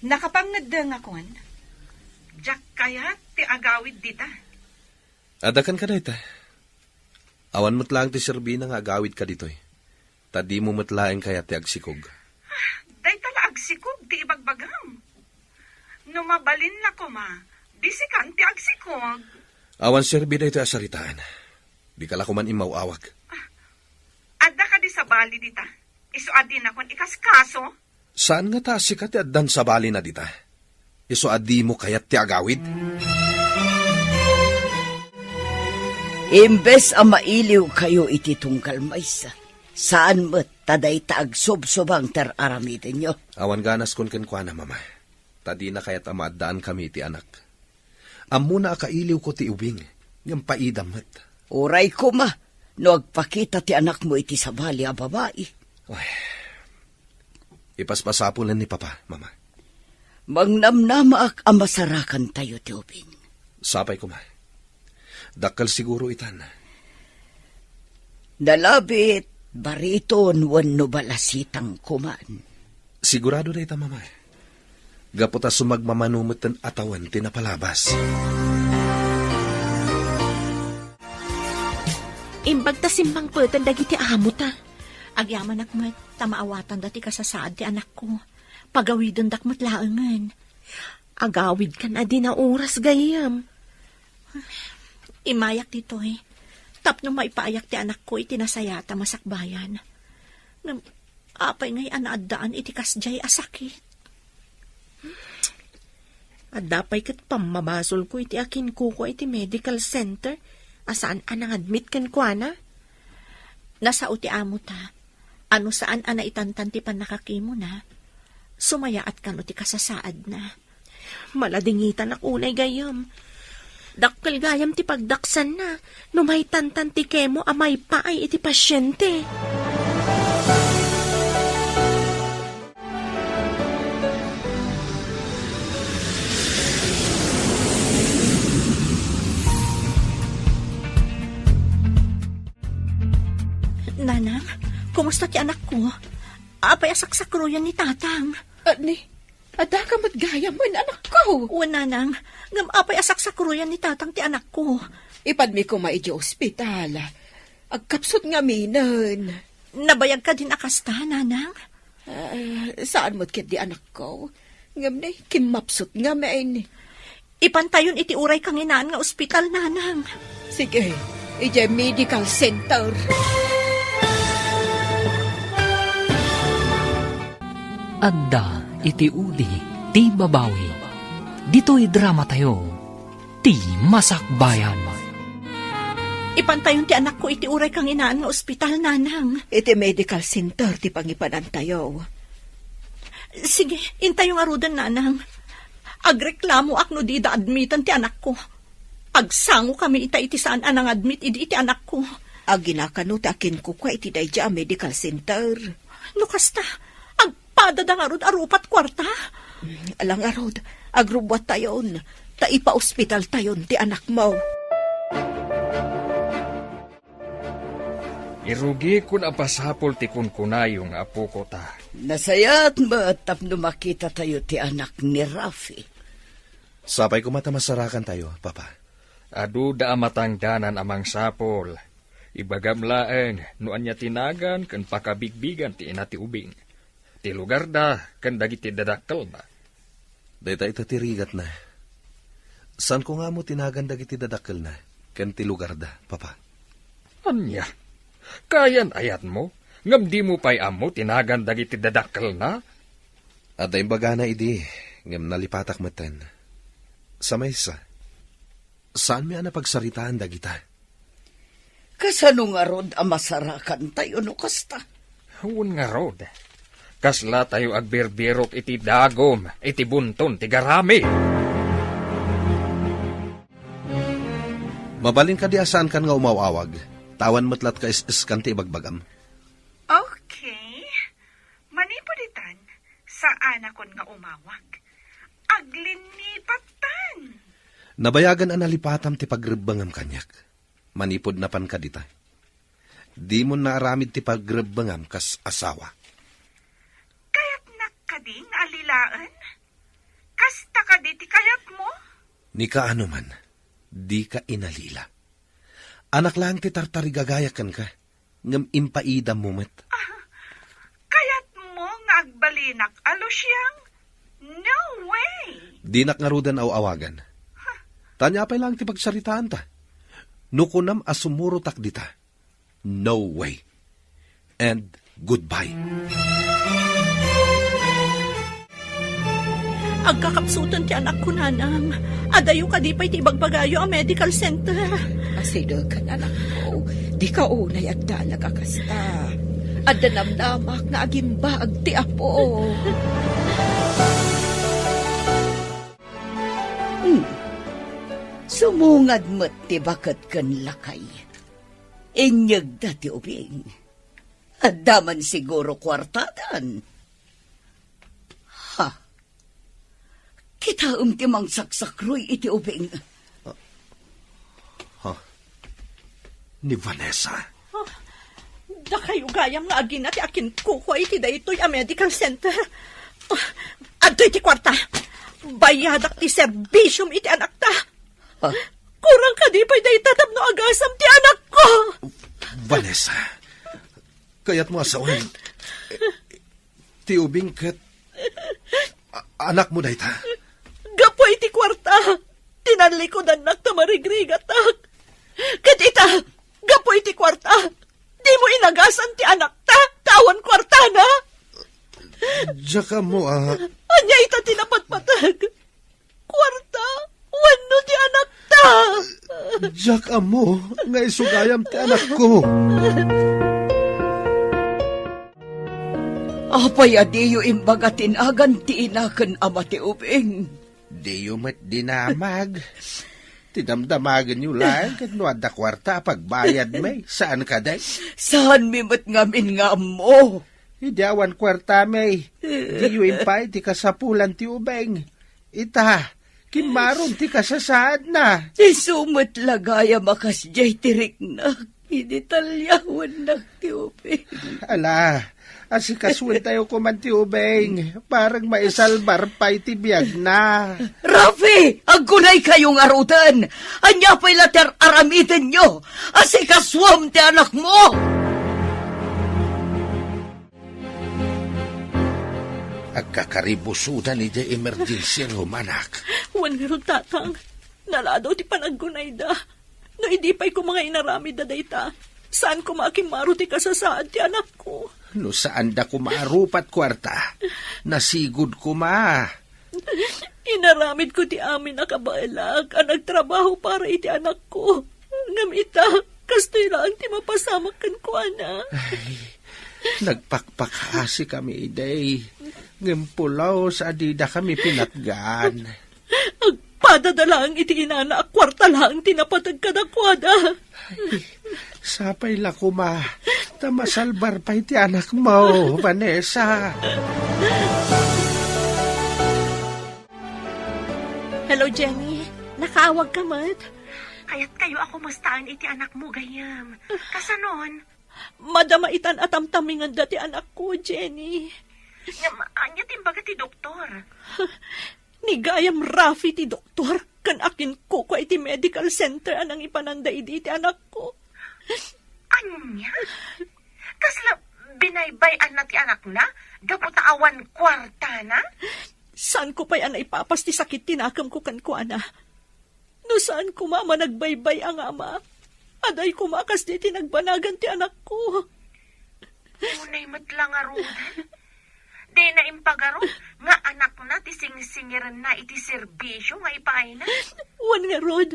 Nakapangngeddengakon. Diak kayat ti agawid dita. Adda kenka dayta. Awan met laeng ti serbina nga agawidka ditoy. Ta dimo met laeng kayat ti agsikog. Dayta la agsikog ti ibagbagam. No mabalin la koma, di sikan ti agsikog. Awan serbi daytoy a saritaan. Dika la koman immaw-awag. Adda kadi sabali dita? Isu a dinakon ikaskaso? Saan ngata a sika ti addan sabalina dita? Isu a dimo kayat ti agawid? Imbes a mailiwkayo iti tunggal maysa, saan met ta dayta agsubsubang ti ar-aramidenyo. Awan ganaskon kenkuana, Mama, ta dina kayat a maaddaankami iti anak. Ammona a kailiwko ti ubing, ngem paidam met. Uray koma, no agpakita ti anakmo iti sabali a babai. Ay, ipaspasapulen ni Papa, Mama. Mangnamnamaak a masarakantayo ti ubing. Sapay koma. Dakkel siguro itan. Nalabit, bariton wenno balasitang koman. Sigurado dayta, Mama. Gapu ta sumagmamano metten a tawen ti napalabas. Imbag ta simmangpeten dagiti amota. Agyamanak met ta maawatanda ti kasasaad ti anakko. Pagawidendak met laengen. Agawidkan a dina oras, gayyem. Immayak ditoy, tapno maipaayak ti anakko iti nasayaat a masakbayan. Ngem apay ngay a naaddaan iti kasdiay a sakit? Adda pay ket pammabasolko iti akinkukua iti medical center a saan a nangadmit kenkuana. Nasao ti amota a no saan a naitantan ti pannakakimona, sumayaat kano ti kasasaadna. Maladingitanak unay gayyem. Dakkel gayam ti pagdaksanna no maitantan ti kemo a maipaay iti pasiente. Nanang, kumusta ti anakko? Apay a saksakroyan ni tatang? Ani, adda ka met gayamen, anakko? Wen, nanang, ngem apay a saksakroyan ni tatang ti anakko? Ipadmi koma idiay ospital. Agkapsut ngaminen. Nabayag kadin a kasta, nanang? Ah, saan met ketdi, anakko. Ngem ni, kimmapsut ngamin. Ipantayon iti uray kanginaan nga ospital, nanang. Sige, idiay medical center. Adda iti uli ti babawi. Ditoy dramatayo, ti Masakbayan. Ipantayon ti anakko iti uray kanginaan nga ospital, nanang. Iti medical center ti pangipanantayo. Sige, intayo ngaruden, nanang. Agreklamoak no dida admiten ti anakko. Agsangokami ita iti saan a nangadmit idi iti anakko. Agina kano ti akinkukua iti daydiay a medical center. No kasta, agpadada ngarud a rupat kuarta? Mm, ala ngarud, agrubbuattayon, ta ipaospitaltayon ti anakmo. Irugikon a basapol ti kunkunayo nga apoko ta. Nasayaat met tapno makitatayo ti anak ni Rafi. Sapay koma ta masarakantayo, Papa. Aduda a matangdanan a mangsapul. Ibagam laeng no ania ti nagan ken pakabigbigan ti ina ti ubing, ti lugarda ken dagiti dadakkelna. Dayta ita ti rigatna. Saanko nga ammo ti nagan dagiti dadakkelna ken ti lugarda, Papa. Ania? Kayan-ayatmo, ngem dimo pay ammo ti nagan dagiti dadakkelna? Adda imbagana idi, ngem nalipatak metten. Sa maysa, saanmi a napagsaritaan dagita. Kasano ngarud a masarakantayo no kasta? Wen ngarud, Kaslatayo agbirbirok iti dagum, iti bunton ti garami. Mabalin kadi a saankan nga umaw-awag? Ta awan met latta is-iskan ti ibagbagam. Okay. Manipud itan, saanakon nga umawag. Aglinipatan! Nabayagan a nalipatam ti pagrebbengam kaniak. Manipud napan kadita, dimon naaramid ti pagrebbengam kas asawa. Kayatnak kadi nga alilaen? Kasta kadi ti kayatmo? Ni kaano man, dika inalila. Anak laeng ti tartarigagayak kenka, ngem impaidammo met. Ah, kayatmo nga agbalinak a Luciang? No way! Dinak ngaruden aw-awagan. Huh. Ania pay laeng ti pagsaritaanta? No kunam a sumurotak dita, no way. And goodbye. Agkakapsuten ti anakko, nanang. Adayo kadi pay ti ibagbagayo a medical center. Asidegen, anakko. Dika unay agdanag a kasta. Adda namnamak nga agimbaag ti Apo. Hmm. Sumungad met ti baket ken lakay. Inyegda ti ubing. Adda man siguro kuartadan. Ha? Kitaem ti mangsaksakroy iti ubing. Ha? Ni Vanessa? Ah, dakayo gayam nga agina ti akinkukua iti daytoy a medical center. Ah, adtoy ti kuarta. Bayadak ti serbisiom iti anakta. Ah. Kurang kadi pay dayta tapno agasam ti anakko. Vanessa, kayatmo a sawen ti ubing ket a-, anakmo dayta? Gapu iti kuarta, tinallikudannak ta marigrigatak. Ket ita, gapu iti kuarta, dimo inagasan ti anakta, ta awan kuartana. Diak ammo a. Ania ita ti napatpateg? Kuarta wenno ti anakta? Diak ammo nga isu gayam ti anakko. Apay a diyo imbaga ti nagan ti ina ken ama ti ubing? Diyo met dinamag. Ti damdamagenyo laeng ket no adda kuarta a pagbayadmi, saan kadi? Saanmi met ngamin nga ammo. Idi awan kuartami, diyo impaay ti kasapulan ti ubing. Ita, kimmaron ti kasasaadna. Isu met la gayam a kasdiay ti riknak idi talliawennak ti ubing. Ala, asikasuentayo koman ti ubing, bareng maisalbar pay ti biagna. Rafi, aggunaykayo ngaruden! Ania pay la ti ar-aramidenyo? Asikasuam ti anakmo! Agkakaribusodan idiay emergency room, anak. Wen ngarud, Tatang, naladaw ti panaggunayda. No idi pay koma nga inaramidda dayta, saan koma a kimmaro ti kasasaad ti anakko. No saanda koma a rupat kuarta, nasigud koma. Inaramidko ti amin a kabaelak a nagtrabaho para iti anakko. Ngem ita, kastoy laeng ti mapasamak kenkuana. Ay, nagpakpakaasikami idi, ngem pulos a didakami pinatgan. Agpadada laeng iti inana a kuarta laeng ti napateg kadakuada. Ay, sapay la koma, ta masalbar pay ti anakmo, Vanessa. Hello, Jenny. Nakaawag ka met? Kayatkayo a kumustaen iti anakmo gayam. Kasanon? Madama itan a tamtamingenda ti anakko, Jenny. Ngem, ania ti imbaga ti doktor? Ni gayam Rafi ti doktor, ken akinkukua iti medical center a nangipananda idi iti anakko. Ania? Kasla binaybay-anna ti anakna gapu ta awan kuartana? Saanko pay a naipapas ti sakit ti nakemko kenkuana. No saan koma a managbaybay-a nga ama, aday koma a kasdi ti nagbanagan ti anakko. Unay met la ngaruden. Dina impagarup nga anakna ti singsingirenna iti serbisio nga ipaayna. Wen ngarud,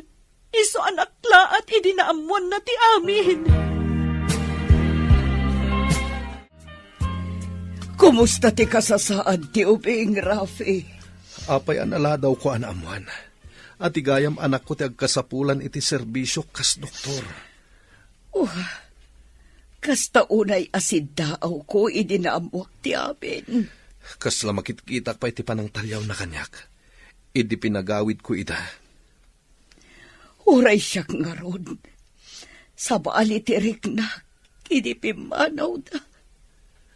isu a naklaat idi naammoanna ti amin. Kumusta ti kasasaad ti ubing, Rafi? Apay a naladawko a naammoan a ti gayam anakko ti agkasapulan iti serbisio kas doktor. Oh, kasta unay a siddaawko idi naammoak ti amin. Kasla makitkitak pay ti panangtaliawna kaniak idi pinagawidko ida. Uray siak ngarud, sabali ti riknak idi pimmanawda.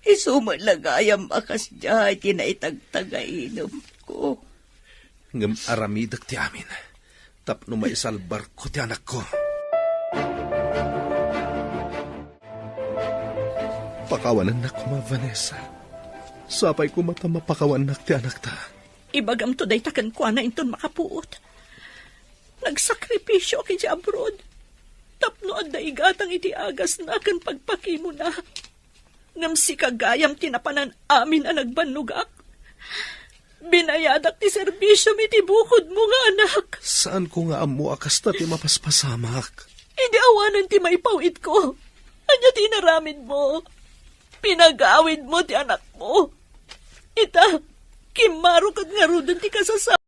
Isu met la gayam a kasdiay ti naitagtagainemko. Ngem aramidek ti amin tapno maisalbarko ti anakko. Pakawanennak koma, Vanessa. Sapay koma ta mapakawannak ti anakta. Ibagamto dayta kenkuana inton makapuot. Nagsakripisio iti abroad tapno adda igatang iti agasna ken pagpakimona. Ngem sika gayam ti napanan amin a nagbannogak. Binayadak ti serbisiomi iti bukodmo nga anak. Saanko nga ammo a kasta ti mapaspasamak. Idi awanen ti maipawidko, ania ti inaramidmo? Pinagawidmo ti anakmo. Ita, kimmaro ket ngaruden ti kasasa-